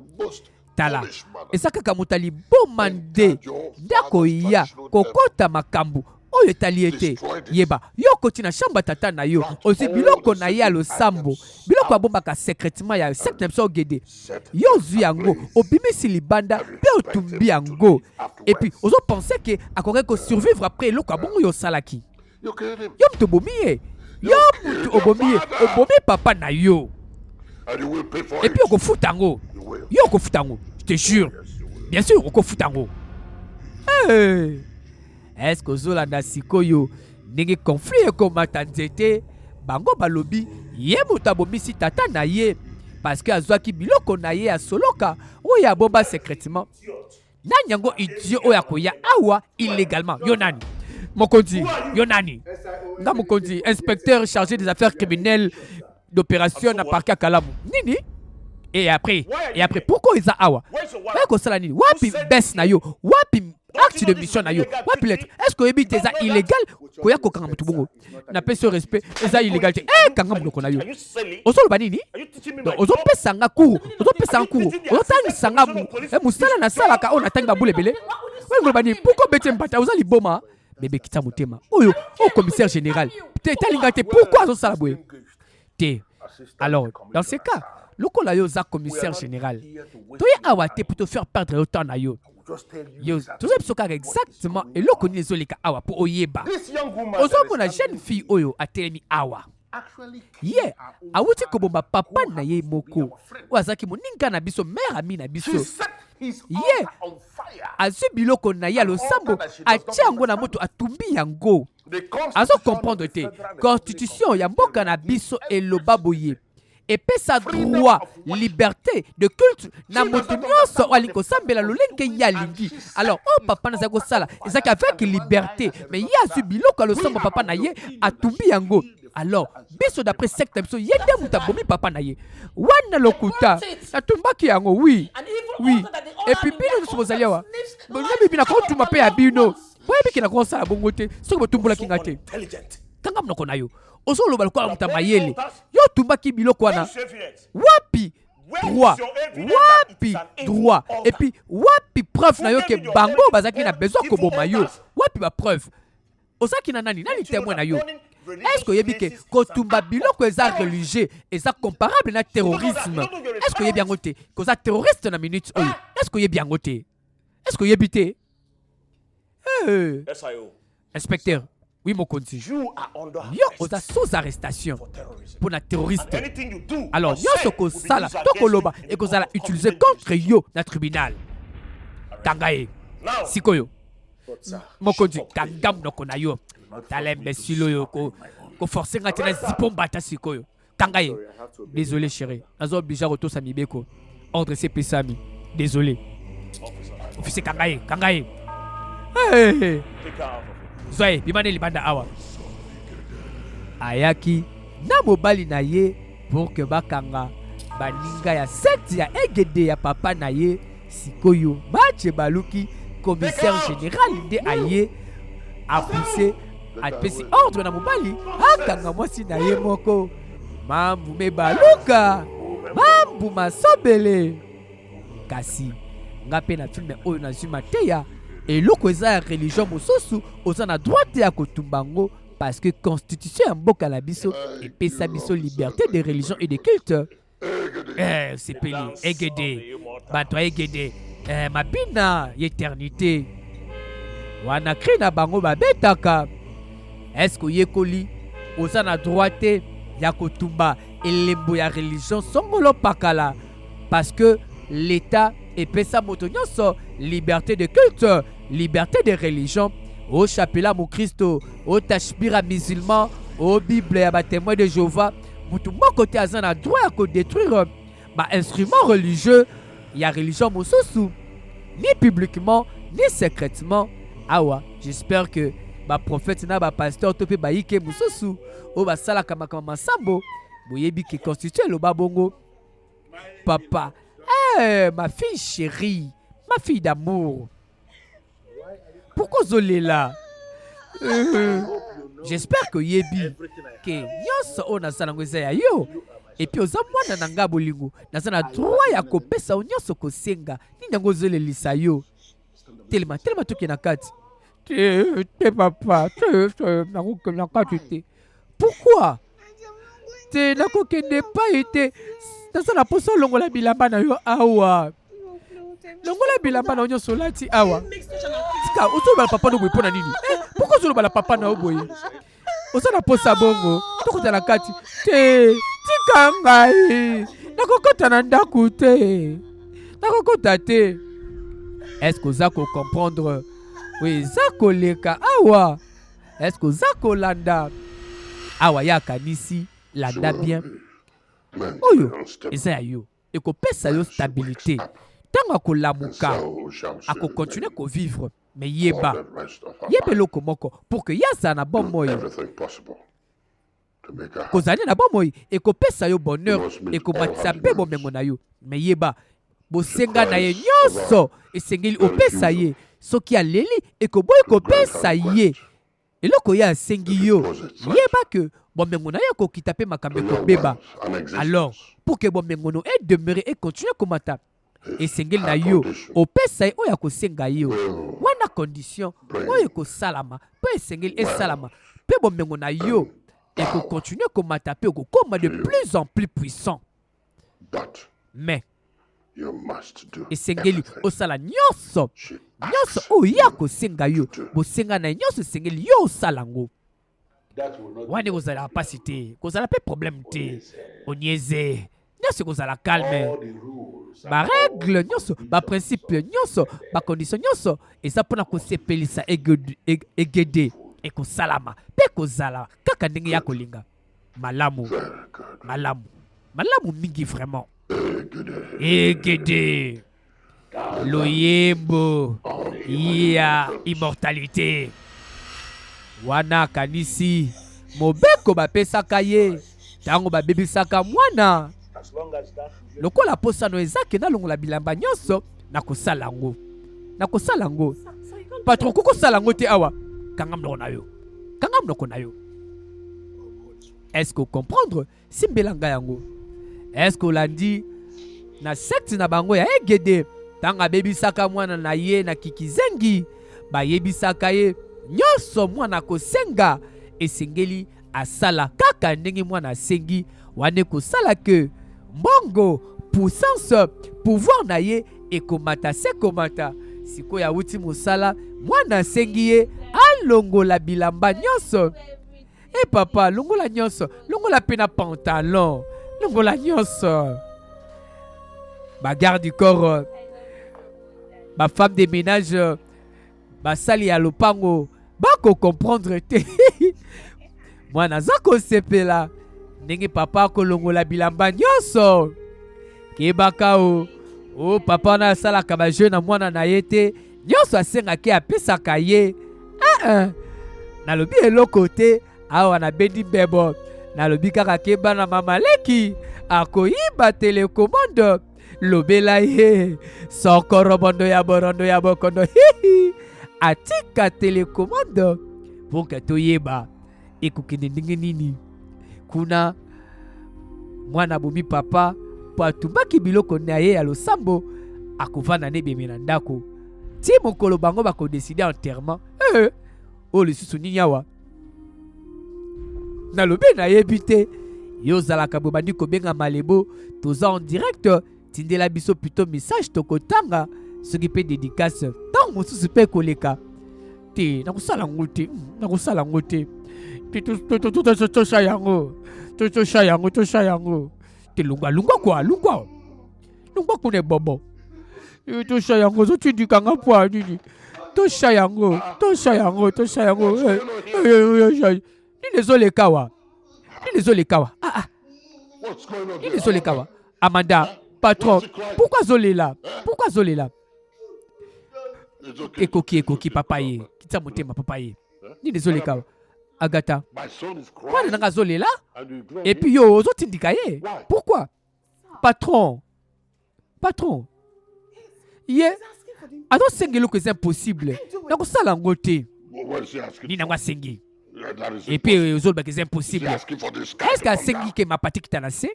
Tala, eza kaka moto ya liboma nde nde akoya kokota makambo oyo etali ye te. Yeba, yo okoti na chambre ya tata na yo, ozwi biloko na ye ya losambo, biloko abombaka secretement ya secte na biso Ogede. Yo ozwi yango, obimisi libanda mpe otumbi yango. Et puis ozo penser que akokaki ko survivre après eloko ya bongo yo osalaki. Yo moto obomi ye. Yo moto obomi ye. Obomi papa na yo. Et puis okofuta yango. Yo okofuta yango. Je te jure. Bien sûr okofuta yango. Hey. Est-ce que ozolanda sikoyo ndenge conflit ekomata nzete? Bango balobi ye moto abomisi tata na ye parce que azwaki biloko na ye ya soloka oyo abomba secrètement. Nani yango idiot oyo akoya awa illégalement? Yo nani? Mokonzi, yo nani? Nga mokonzi, inspecteur chargé des affaires criminelles d'opération na parquet ya Kalamu. Nini? Et après, pourquoi eza awa? Oya kosala nini? Wapi bese na yo? Wapi acte de mission na yo? Wapi lettre? Est-ce que oyebi te eza illégal koya kokanga motu bongo? Napesi yo respect, eza illégal te. Eh, kanga monoko na yo. Ozoloba nini? Donc ozopesa nga cours, ozopesa nga cours, ozotangisa nga mosala nasalaka oyo natangi babula ebele. Oyo ngoloba nini? Pourquoi obeti mbata? Oza liboma. Bebe kita motema. Oyo, oyo commissaire général. Te etalinga te. Pourquoi azosala boye? Te. Alors, dans ce cas, lokola yo oza commissaire général, toye awa te pour te faire perdre yo temps na yo. Yo toza biso kaka exactement eloko nini ezoleka awa mpo oyeba. Ozomona jeune fille oyo atelemi awa, ye awuti koboma papa na ye moko oyo azalaki moninga na biso, mère ami na biso. Ye azwi biloko na ye ya losambo, atia yango na moto, atumbi yango. Azo comprendre te constitution ya mboka na biso eloba boye, epesa droit liberté de culte na moto nyonso oyo alingi kosambela lolenge ye alingi. Alors oyo papa nazali kosala ezalaki avec liberté, mais ye azwi biloko ya losambo papa na ye, atumbi yango. Alors biso, d'après secte na biso, ye nde moto abomi papa na ye. Wana lokuta, natumbaki yango, oui. Et puis bino nyonso bozali awa, boyebi bino akotumba mpe ya bino. Boyebi ke nakosala bongo te soki botumbolaki nga te. Kanga monoko na yo, ozoloba lokola moto ya mayele. Yo otumbaki biloko wana wapi? Droit wapi? Droit. Et puis wapi preuve na yo ke bango bazalaki na besoin koboma yo? Wapi bapreuve? Ozalaki na nani? Nani témoin na yo? Est ce que oyebi ke kotumba biloko eza religieux, eza comparable na terrorisme? Est ce que oyebi yango te koza terroriste na minute oyo? Est ce que oyebi yango te? Est ce que oyebi te? Hey. Inspecteur, oui mokonzi. Yo oza sous arrestation pour na terroriste. Alors nyonso kosala to koloba ekozala utilisé contre yo na tribunal. Kanga ye. Sikoyo. Mokonzi, kanga monoko na yo. Tala imbécile oyo ko koforcer nga te na zipo mbata sikoyo. Kanga ye. Désolé chéri. Nazo obligé kotosa mibeko. Ordre epesami. Désolé. Officier, kanga ye, kanga ye. Hey. Zwa ye, bima ne libanda awa. Ayaki na mobali na ye pour que bakanga baninga ya secte ya Egede ya papa na ye. Sikoyo match baluki, commissaire général nde aye apousse, apesi ordre na mobali akanga mwasi na ye moko. Mambu me baluka mambu masobele. Kasi nga mpe na film oyo nazwi mateya, eloko eza ya religion mosusu, oza na droit te ya kotumba yango, parce que constitution ya mboka na biso epesa biso liberté de religion et de culte. Sepeli Egede, bato ya Egede, mabina ya éternité wana, cri na bango babetaka. Est-ce oyekoli? Oza na droit te ya kotumba elembo ya religion songolo pakala, parce que l'État epesa moto nyonso liberté de culte, liberté de religion. O chapelet mokristo, o tashbira musulman, o Bible ya batémoin de Jéhovah, motu moko te aza na droit ya kodétruire bainstrument religieux ya religion mosusu, ni publiquement. Ni secrètement awa j'espère que ba prophète na ba pasteur to pe bayike mosusu oyo basalaka makambo masambo boyebi ke constitution eloba bongo papa eh, ma fille chérie ma fille d'amour pourquoi ozolela euh, j'espère que oyebi ke nyonso oyo nasala yango eza ya yo epuis oza mwana na ngai bolingo naza na droit ya kopesa yo nyonso kosenga nini yango ozolelisa yo telema telema toke na kati te te papa te te nakokende na kati te pourquoi te nakokende epai te naza na mposa olongola bilamba na yo awa longola bilamba na yo nyonso olati awa tika ozoloba na papa no boye mpo na nini eh, pourkui ozoloba na papa na yo boye oza na posa bongo tokota na kati te tika ngai nakokota na ndako te nakokota te eske oza kocomprendre oyo eza koleka awa eske oza kolanda awa ye akanisi landa bien oyo eza ya yo ekopesa yo stabilité ntango akolamuka akokontinue kovivre Mais yeba, yeba eloko moko pour que ye azala na bomoi. Kozala nde na bomoi ekopesa yo bonheur, ekomatisa mpe bomengo na yo. Mais yeba, bosenga na ye nyonso esengeli opesa ye. Soki aleli, ekoboyi kopesa ye eloko ye asengi yo. Yeba que bomengo na yo ekokita mpe makambo ekobeba. Alors, pour que bomengo no e demeurer e continuer komata, esengeli na yo opesa ye oyo akosenga yo wana condition oyo ekosalama mpe esengeli esalama mpe bomengo na yo ekokontinue komata mpe okokoma de plus en plus puissant mais esengeli osala nyonso nyonso oyo ye akosenga yo bosenga na ye nyonso esengeli yo osala yango wana ekozala mpasi te kozala mpe problème te onieze nyonso ekozala calme baregle nyonso baprincipe nyonso bacondition nyonso eza mpona kosepelisa egede ekosalama mpe ekozala kaka ndenge ya kolinga malamu malamu malamu mingi vraiment egede loyembo ya immortalite wana akanisi mobeko bapesaka ye ntango babebisaka mwana lokola posano eza ke nalongola bilamba nyonso nakosala yango nakosala yango patron okoki kosala yango te awa kanga monoko na yo kanga monoko na yo est ce que ocomprendre simbela ngai yango eske olandi na sekte na bango ya egede ntango abebisaka mwana na ye na kikizengi bayebisaka ye nyonso mwana akosenga esengeli asala kaka ndenge mwana asengi wana ekosala ke mbongo puissance pouvoir na ye ekomata se komata sikoyo awuti mosala mwana asengi ye alongola bilamba nyonso E papa, longola nyonso, longola pe na pantalon, longola nyonso. Ba garde du corps, euh, ba femme de ménage, euh, basali ya lopango bako comprendre te. Mwana aza kosepela ndenge papa akolongola bilamba nyonso. Kebaka o o papa wana asalaka ba jeu na mwana na ye te. nyonso asengaki apesaka ye eh, eh. Nalobi eloko te awa nabendi mbebo nalobi kaka keba na mama leki akoyiba telekomande lobela ye sokorobondo ya borondo ya bokondo hihi atika telekomande mpo ke toyeba ekokende ndenge nini kuna mwana abomi papa mpo atumbaki biloko na ye ya losambo akovanda na ebembe na ndako ti mokolo bango bakodeside enterrement eh, oyo lisusu nini awa nalobi nayebi te yo ozalaka boye bandi kobenga malebo toza en direct tindela biso plutôt message tokotanga soki mpe dédicace ntango mosusu mpe koleka te nakosala yango te hmm, nakosala yango te tosha yango tosha yango tosha yango te lungwa lungwa kua lungwa lungwa kuna ebobo eh, tosha yango ozotindika nga mpo nini tosha yango tosha yango tosha yango eh, eh, nini ezoleka wa nini ezoleka wa ah, ah. nini ezoleka wa amanda patron pourquoi azolela pourquoi azolela Ekoki, ekoki, papa ye. Kitisa motema, papa ye. Nini ezoleka? Agata, mwana nanga azolela et puis yo ozotindika ye. Pourquoi? Patron, patron, ye azosenga eloko eza impossible, nakosala yango te. Nini yango asengi? Et puis ozolobaka eza impossible. Est ce que asengi ke mapati kita na se?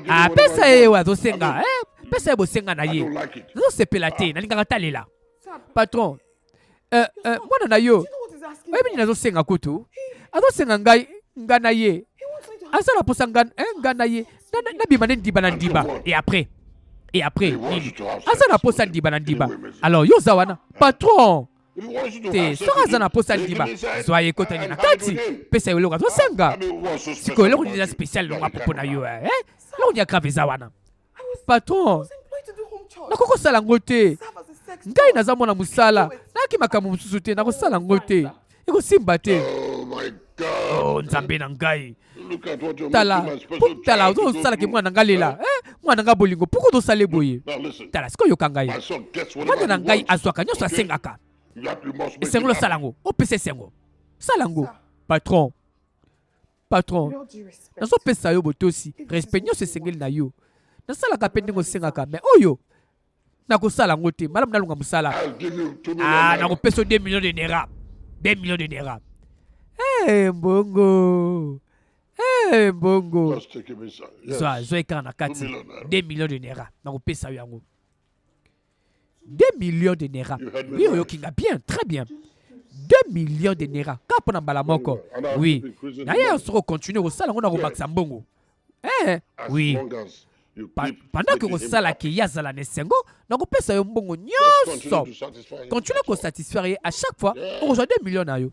Apesa ye oyo azosenga, pesa ye bosenga na ye. Nazosepela te, nalingaka talela. Patron, mwana na yo oyebi nini azosenga? Kutu azosenga ngai, nga na ye aza na posa nga, nga na ye nabima nde ndiba na ndiba. Et après, et après nini? Aza na posa ndiba na ndiba. Alors yo oza wana, patron te. Soki aza na posa ndiba, zwa ye, ekotani na kati, pesa ye eloko azosenga. Sikoyo eloko nini eza spécial longa mpo na yo? Eloko nini ya grave eza wana, patron? Nakoki kosala yango te. Ngai naza mwana mosala, nayaki makambo mosusu te. Nakosala yango te, ekosimba te. Oh, Nzambe na ngai, tala, tala, ozosalaki mwana na ngai lela. Mwana na ngai bolingo, pourquoi ozosala boye? Tala sikoyo, yoka ngai. Mwana na ngai azwaka nyonso asengaka. Esengeli osala yango, opesa esengo, sala yango. Patron, patron, nazopesa yo botosi, respect nyonso esengeli na yo. Nasalaka mpe ndenge osengaka, mais oyo nakosala yango te. Malamu nalonga mosala. Ah, nakopesa yo 2 millions de naira, 2 millions de naira. Hey, mbongo. Hey, mbongo, zwa, zwa ekaka na kati. 2 millions de naira, nakopesa yo yango, 2 millions de naira. Oui, oyoki nga bien, très bien, 2 millions de naira kaka mpo na mbala moko. Oui, na ye soki ocontinue kosala yango, na kobakisa mbongo. Oui, pendant ke kosalaki ye azala na esengo, nakopesa yo mbongo nyonso. Continue kosatisfaire ye, à chaque fois okozwa 2 millions na yo.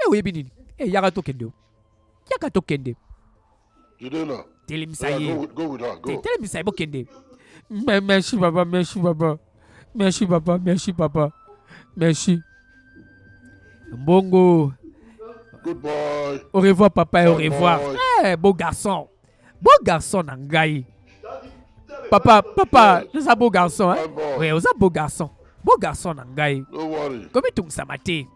Oyebi nini? Yaka tokende o, yaka tokende. Telemisa ye, telemisa ye, bokende. Merci papa, merci papa, merci papa, merci papa, merci. Mbongo. Au revoir papa et au revoir. Eh, beau garçon, beau garçon na ngai. Papa, papa, oza beau garçon, hein? Oui, oza beau garçon, beau garçon na ngai. Komitungisama te,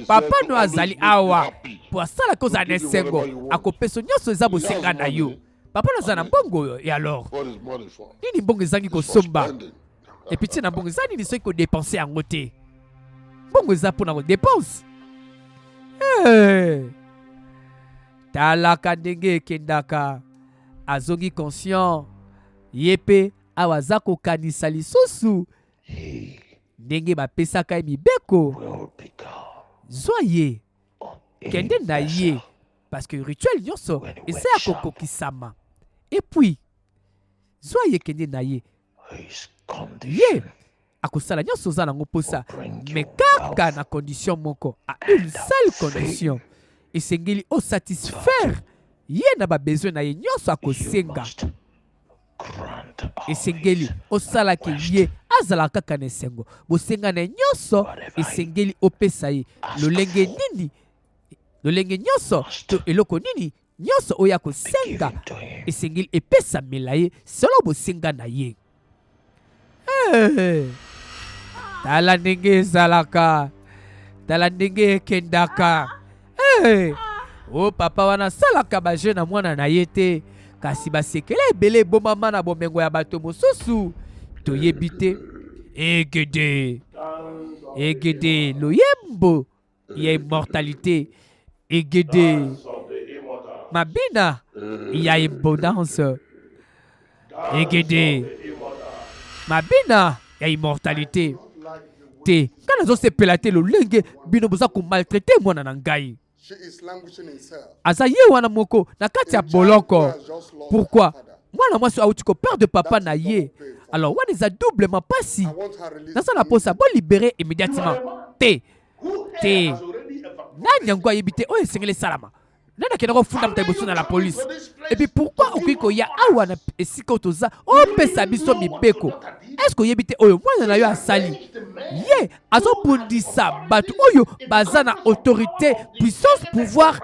papa no azali awa po asalaka ozala na esengo. Akopesa nyonso eza bosenga na yo. Papa no aza na mbongo. Et alors, nini mbongo ezangi kosomba? Et puis tina mbongo eza nini soki kodépenser yango te? Mbongo eza mpona kodépenser. Hey! Talaka ndenge ekendaka, azongi conscient ye mpe awa aza kokanisa lisusu ndenge bapesaka ye mibeko: zwa ye, kende na ye, parce que rituel nyonso eza ya kokokisama. Et puis zwa ye, kende na ye, ye akosala nyonso oza nango mposa, mais kaka na condition moko, à une seule condition: esengeli osatisfaire ye na babesoin na ye nyonso akosenga. Esengeli osalaki ye azala kaka na esengo. Bosenga na ye nyonso esengeli opesa ye. Lolenge nini, lolenge nyonso to eloko nini nyonso oyo akosenga, esengeli epesamela ye solo bosenga na ye. Hey! Tala ndenge ezalaka, tala ndenge ekendaka. Hey! O papa wana asalaka bajeu na mwana na ye te, kasi basekele ebele ebomama na bomengo ya bato mosusu toyebi te. Egede, egede, loyembo ya immortalité. Egede, mabina ya abondance. Egede, mabina ya immortalité. Te, ngai nazosepela te lolenge bino boza komaltraiter mwana na ngai. Aza ye wana moko na kati ya boloko. Pourquoi? Mwana mwasi auti koperdre papa na ye, alors wana eza doublement mpasi. Naza na mposa bolibérer immédiatement. Te, te, nani yango ayebi te oyo esengeli esalama? Nani akenda kofunda moto ya liboso na la police? Et puis pourquoi okoki koya awa na esika oyo toza, opesa biso mibeko? Est-ce oyebi te oyo mwana na yo asali? Ye azobundisa bato oyo baza na autorité, puissance, pouvoir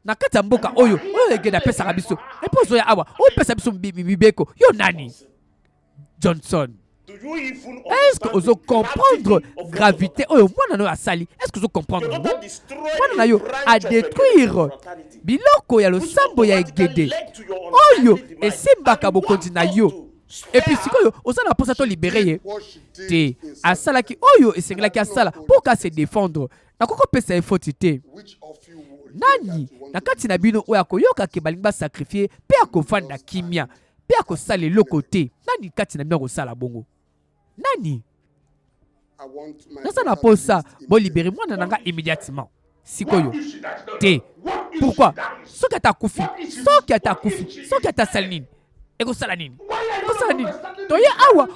na kati ya mboka oyo, oyo egende apesaka biso. Et puis ozoya awa, opesa biso mibeko? Yo nani, Johnson? Est-ce que ozo comprendre gravité oyo mwana na yo asali? Est-ce que ozo comprendre yango? Mwana na yo a détruire biloko ya losambo ya egede oyo esimbaka bokonzi na yo. Et puis sikoyo oza na mposa to libérer ye te. Asalaki oyo esengelaki asala mpo ka se défendre. Nakoki kopesa ye foti te. Nani na kati na bino oyo akoyoka ke balingi basakrifie mpe akofanda kimia mpe akosala eloko te? Nani kati na bino akosala bongo? Nani? Naza na posa bolibere mwana na nga immédiatement sikoyo te. Pourquoi? Soki ata akufi, soki ata akufi, soki ata asali nini, ekosala nini? Ekosala nini? Toye awa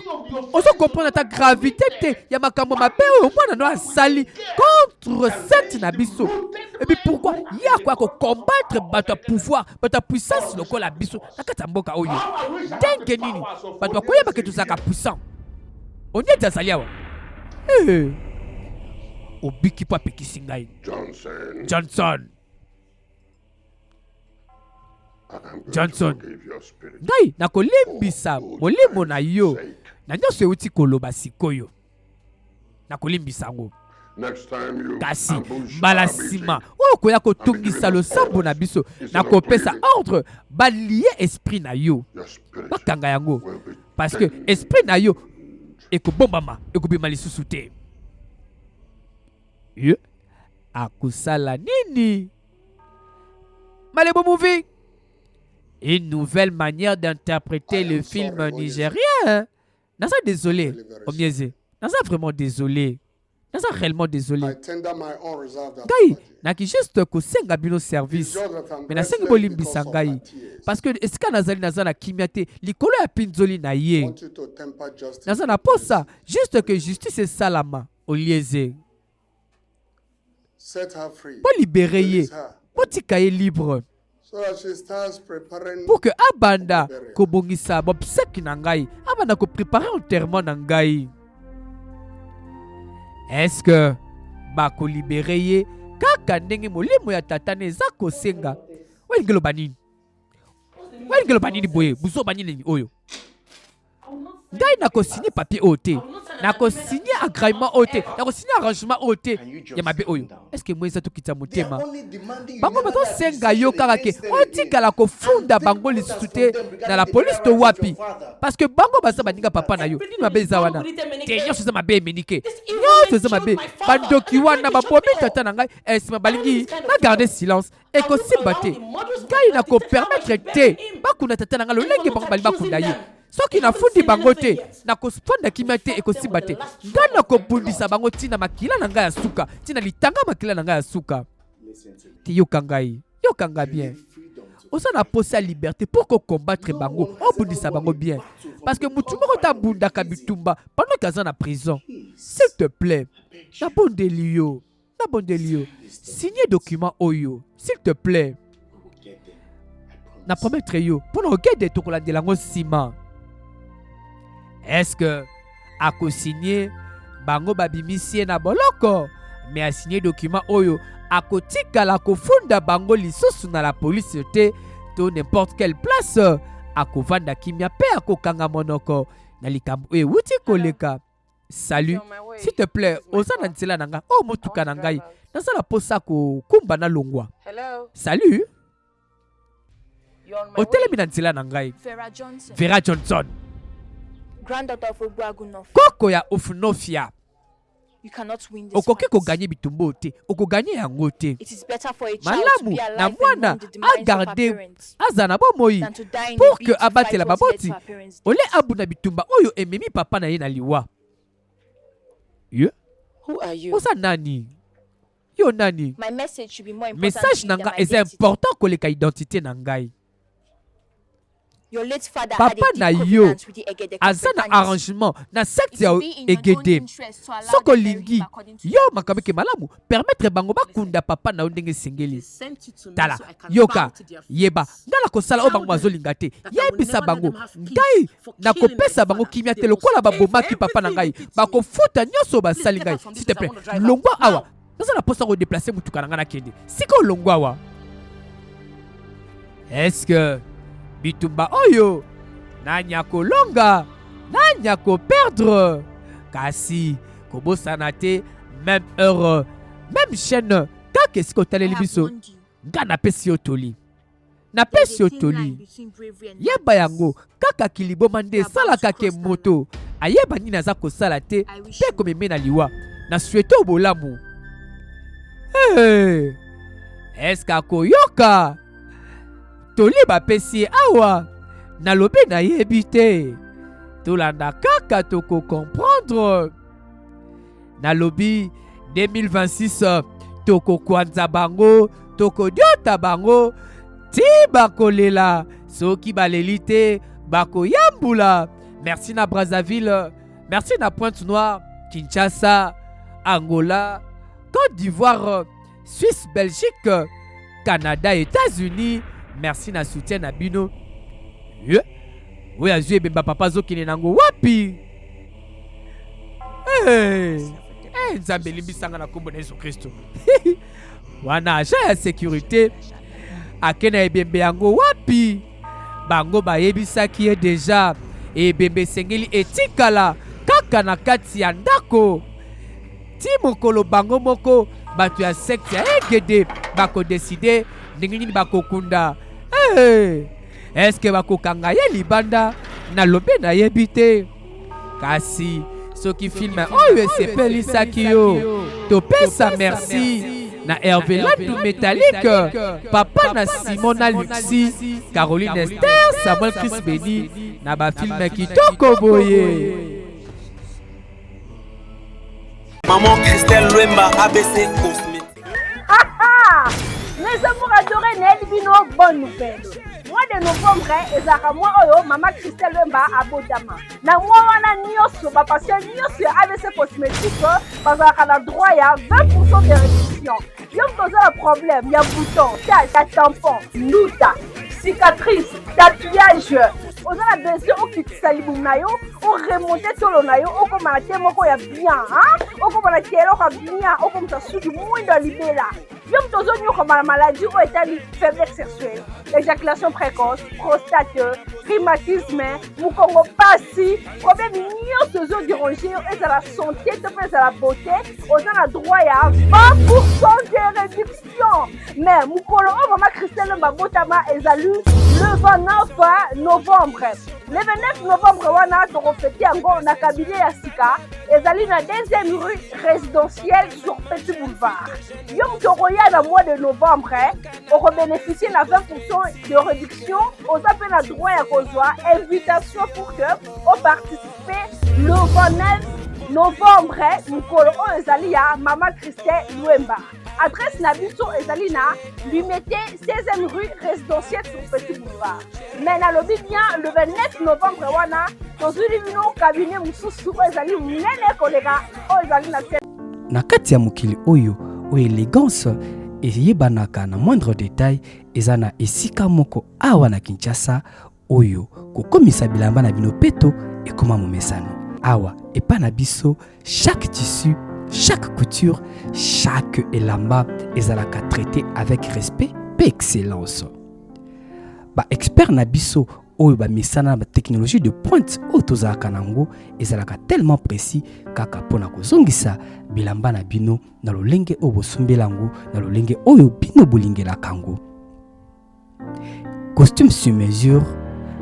ozo comprendre ata gravité te ya makambo mabe oyo mwana no asali contre sete na biso. Et puis pourquoi ye akoya kocombattre bato ya pouvoir, bato ya puissance lokola biso na kati ya mboka oyo? Ndenge nini bato bakoyeba ke tozalaka puissant? Onyeti azali awa. Hey. Obiki mpo apekisi ngai. Johnson. Johnson. Johnson, ngai nakolimbisa molimo na yo na nyonso euti koloba sikoyo, nakolimbisa yango. Kasi mbala nsima oyo koya kotungisa losambo na biso, nakopesa ordre balie esprit na yo, bakanga yango, parce que esprit na yo ekobombama, ekobima lisusu te. Ye akosala nini? Malebo Movie, une nouvelle manière d'interpréter le film nigérien. Naza désolé, Omieze. Naza vraiment désolé. Naza réellement désolé. Ngai naki juste kosenga bino service, mais nasengi bolimbisa ngai parce que esika nazali, naza na kimia te likolo ya pinzoli na ye. Naza na posa juste que justice esalama. Olieze, bolibere ye, botika ye libre pour que abanda kobongisa bobsèque na ngai, abanda koprépare enterrement na ngai. Est-ce que bakolibere ye kaka ndenge molimo ya tata na eza kosenga? Olingi loba nini? Olingi loba nini boye? Buzoba nini oyo? Ngai nakosigne papier oyo te, nakosigne agrément oyo te, nakosigne arrangement oyo te ya mabe oyo. Est-ce moi eza tokitisa motema? Bango bazosenga yo kaka ke otikala kofunda bango lisusu te na la police to wapi, parce que bango baza baninga papa na yo. Nini mabe eza wana te? Nyonso eza mabe, emenike nyonso eza mabe. Bandoki wana babomi tata na ngai, esima balingi na garder silence. Ekosimba te. Ngai nakopermettre te bakunda tata na ngai lolenge bango balingi bakunda ye. Soki nafundi bango te, nakofanda kimia te. Ekosimba te. Ngai nakobundisa bango ntina makila na ngai ya suka, ntina litanga makila na ngai ya suka te. Yoka ngai, yoka ngai bien. Oza na posa ya liberté pour kocombattre bango, obundisa bango bien, parce que mutu moko te abundaka bitumba pendant que aza na prison. S'il te plaît, nabondeli yo, nabondeli yo, signe document oyo, s'il te plaît. Na promettre yo mpona okende, tokolandela yango nsima. Est-ce que akosigne? Bango babimisi ye na boloko, mais asigne document oyo, akotikala kofunda bango lisusu na la police te to n'importe quelle place. Akovanda kimia mpe akokanga monoko na likambo oyo ewuti koleka. Salut, s'il te plaît, oza na nzela na ngai oyo, motuka na ngai, naza na mposa kokumba na longwa. Salut, otelemi na nzela na ngai. Vera Johnson, koko ya Ofunofia, okoki koganye bitumba oyo te, okoganye yango te. Malamu na mwana agarde azala na bomoi pour que abatela baboti, ole abunda bitumba oyo ememi papa na ye na liwa. Ye oza nani? Yo nani? Message na nga eza important koleka identité na ngai. Papa na yo aza na arrangement na secte ya Egede. Soki olingi yo makambo eke malamu, permettre bango bakunda papa na yo ndenge esengeli. Tala, yoka, yeba, ngai nakosala oyo bango bazolinga te. Yebisa bango, ngai nakopesa bango kimia te lokola babomaki papa na ngai. Bakofuta nyonso basali ngai. S'il te plaît, longwa awa. Naza na mposa kodeplace motuka na ngai, nakende sika. Olongwa awa. Est-ce que bitumba oyo nani akolonga? Nani ako perdre? Kasi kobosana te même heure même chaîne kaka esika otaleli biso. Nga napesi yo toli. Napesi yo toli. Yeba yango kaka kiliboma nde esalaka ke moto ayeba nini aza kosala te mpe komeme na liwa. Na souhaite yo bolamu. Hey! Eske akoyoka toli bapesi ye awa? Nalobi nayebi te. Tolanda kaka toko comprendre. Nalobi 2026 tokokwanza bango, tokodiota bango ti bakolela. Soki baleli te bakoyambula. Merci na Brazzaville, merci na Pointe Noire, Kinshasa, Angola, Côte d'Ivoire, Suisse, Belgique, Canada, États-Unis. Merci na soutien na bino. Ye. Oyo azwi ebemba papa azokende nango wapi? Hey. Hey, Nzambe limbisanga na kombo na Yesu Kristo. Wana agent ya sécurité ake na ebembe yango wapi? Bango bayebisaki ye deja ebembe esengeli etikala kaka na kati ya ndako ti mokolo bango moko bato ya sekte ya Egede bakodeside ndenge nini bakokunda. Hey! Eske bakokanga ye libanda? Nalobi nayebi te. Kasi soki filme oyo esepelisaki yo, topesa merci na Hervé Landu Métallique, papa na Simon na Luxi, Caroline Esther, Samuel Chris Beni na ba filme kitoko boye. Maman Christelle Luemba ABC Cosmétique. Mes amours adorés, nayeli bino bonne nouvelle. Mois de novembre ezalaka mois oyo mama Christelle Wemba abotama. Na mois wana nyonso ba patient nyonso ya ABC Cosmétique bazalaka na droit ya 20% de réduction. Yo moto oza na problème ya bouton, tache, ya tampon, nduta, cicatrice, tatouage, oza na besoin okitisa libumu na yo, oremonte tolo na yo, okoma na te moko ya bien, hein? Okoma na te eloko ya bien, okomisa suki mwindo ya libela. Yo moto ozonyokama na maladie oyo etali faiblesse sexuelle, éjaculation précoce, prostate, rhumatisme, mokongo pasi, problème nyonso ezoderange yo, ezala santé to mpe ezala beauté, oza na droit ya 20% de réduction. Mais mokolo oyo mama Christelle babotama ezali le 29 novembre. Le 29 novembre wana tokofete yango na cabinet ya sika ezali na deuxième rue résidentielle sur Petit Boulevard. Yo moto okoya na mois de novembre okobénéficie na 20% de réduction, oza mpe na droit ya kozwa invitation pour que oparticipe le 29 novembre, mokolo oyo ezali ya mama Christelle Luemba. Adresse na biso ezali na Limete 16e rue résidentielle sur Petit Boulevard. Mais nalobi bien le 29 novembre wana tozwili bino cabinet mosusu oyo ezali monene koleka oyo ezali na se. Na kati ya mokili oyo oyo elegance eyebanaka na moindre detail, eza na esika moko awa na Kinshasa oyo kokomisa bilamba na bino peto ekoma momesano. Awa epa na biso, chaque tissu, chaque couture, chaque elamba ezalaka traité avec respect pe excellence. Ba expert na biso oyo bamesana na ba technologie de pointe oyo tozalaka nango ezalaka tellement précis kaka mpona kozongisa bilamba na bino na lolenge oyo bosombela yango, na lolenge oyo bino bolingelaka yango. Costume sur mesure,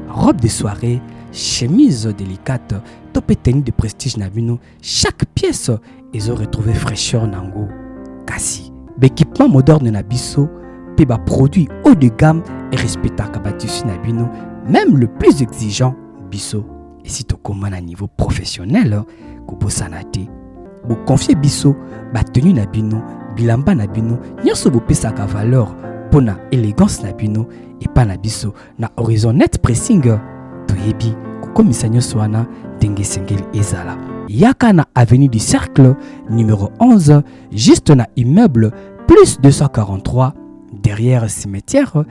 robe de soirée, chemise délicate, to pe tenue de prestige na bino, chaque pièce ezo retrouver fraîcheur nango. Kasi ba équipement moderne na biso pe ba produit haut de gamme e respectaka ba tissu na bino, même le plus exigeant. Biso esi tokoma na niveau professionnel, kobosana te boconfie biso batenu na bino, bilamba na bino nyonso bopesaka valeur mpona élégance na bino. Epa na biso na Horizon Net Pressing, toyebi kokomisa nyonso wana ndenge esengeli ezala. Yaka na avenue du Cercle numéro 11, juste na immeuble plus 243, derrière cimetière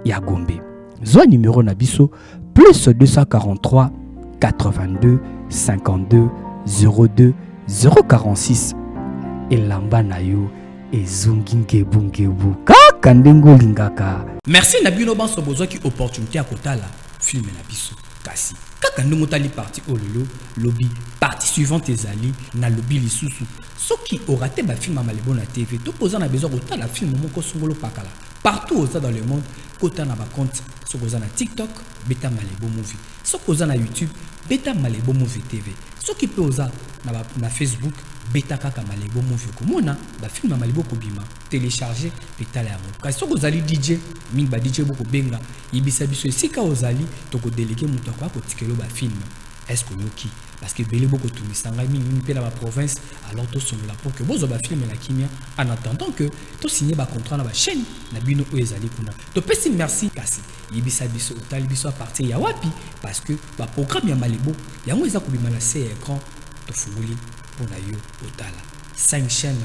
ya Gombe. Zwa numéro na biso plus 243 82 52 02 046. Elamba na yo ezongi ngebungebu kaka ndenge olingaka. Merci na bino banso bozwaki opportunité ya kotala filme na biso. Kasi Kaka ndenge otali partie oyo lelo, lobi partie suivante ezali. Nalobi lisusu, soki orater bafilm ya Malebo na TV to mpo oza na besoin kotala film moko songolo pakala, partout oza dans le monde, kota na bacompte. Soki oza na TikTok, beta Malebo Movie. Soki oza na YouTube, beta Malebo Movie TV. Soki mpe oza na Facebook, beta kaka Malebo Movie, okomona bafilm ya Malebo kobima. Télécharge mpe tala yango. Kasi soki ozali DJ, mingi ba DJ bokobenga, yebisa biso esika ozali, tokodéléguer moto akoya kotikela bafilm. Est ce que oyoki? Parce que ebele bokotungisa ngai mingimingi mpe na baprovince. Alors tosolola pour que bozwa bafilm na kimia, en attendant que tosigne bacontrat na bachaîne na bino oyo ezali kuna. Topesi merci. Kasi yebisa biso otali biso à partir ya wapi, parce que baprogramme ya Malebo yango eza kobima na se ya écran. Tofungoli mpona yo otala 5 chaîne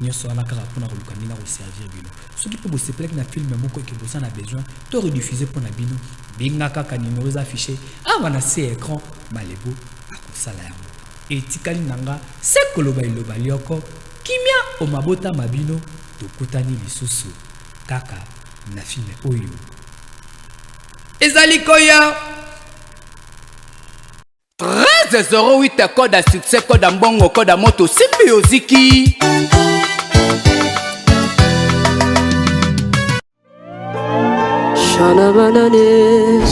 nyonso wana kaka mpona koluka ndenge koservir bino. Soki mpe bosepelaki na film moko eke boza na besoin to rediffuser mpona bino, benga kaka numero eza affiché awa na se ya écran, Malebo akosala yango. Etikali na nga se koloba eloba lioko: kimia o mabota ma bino. Tokutani lisusu kaka na film oyo ezali koya. 1308, code ya succès, code ya mbongo, code ya moto, simbi oziki. Shana banane.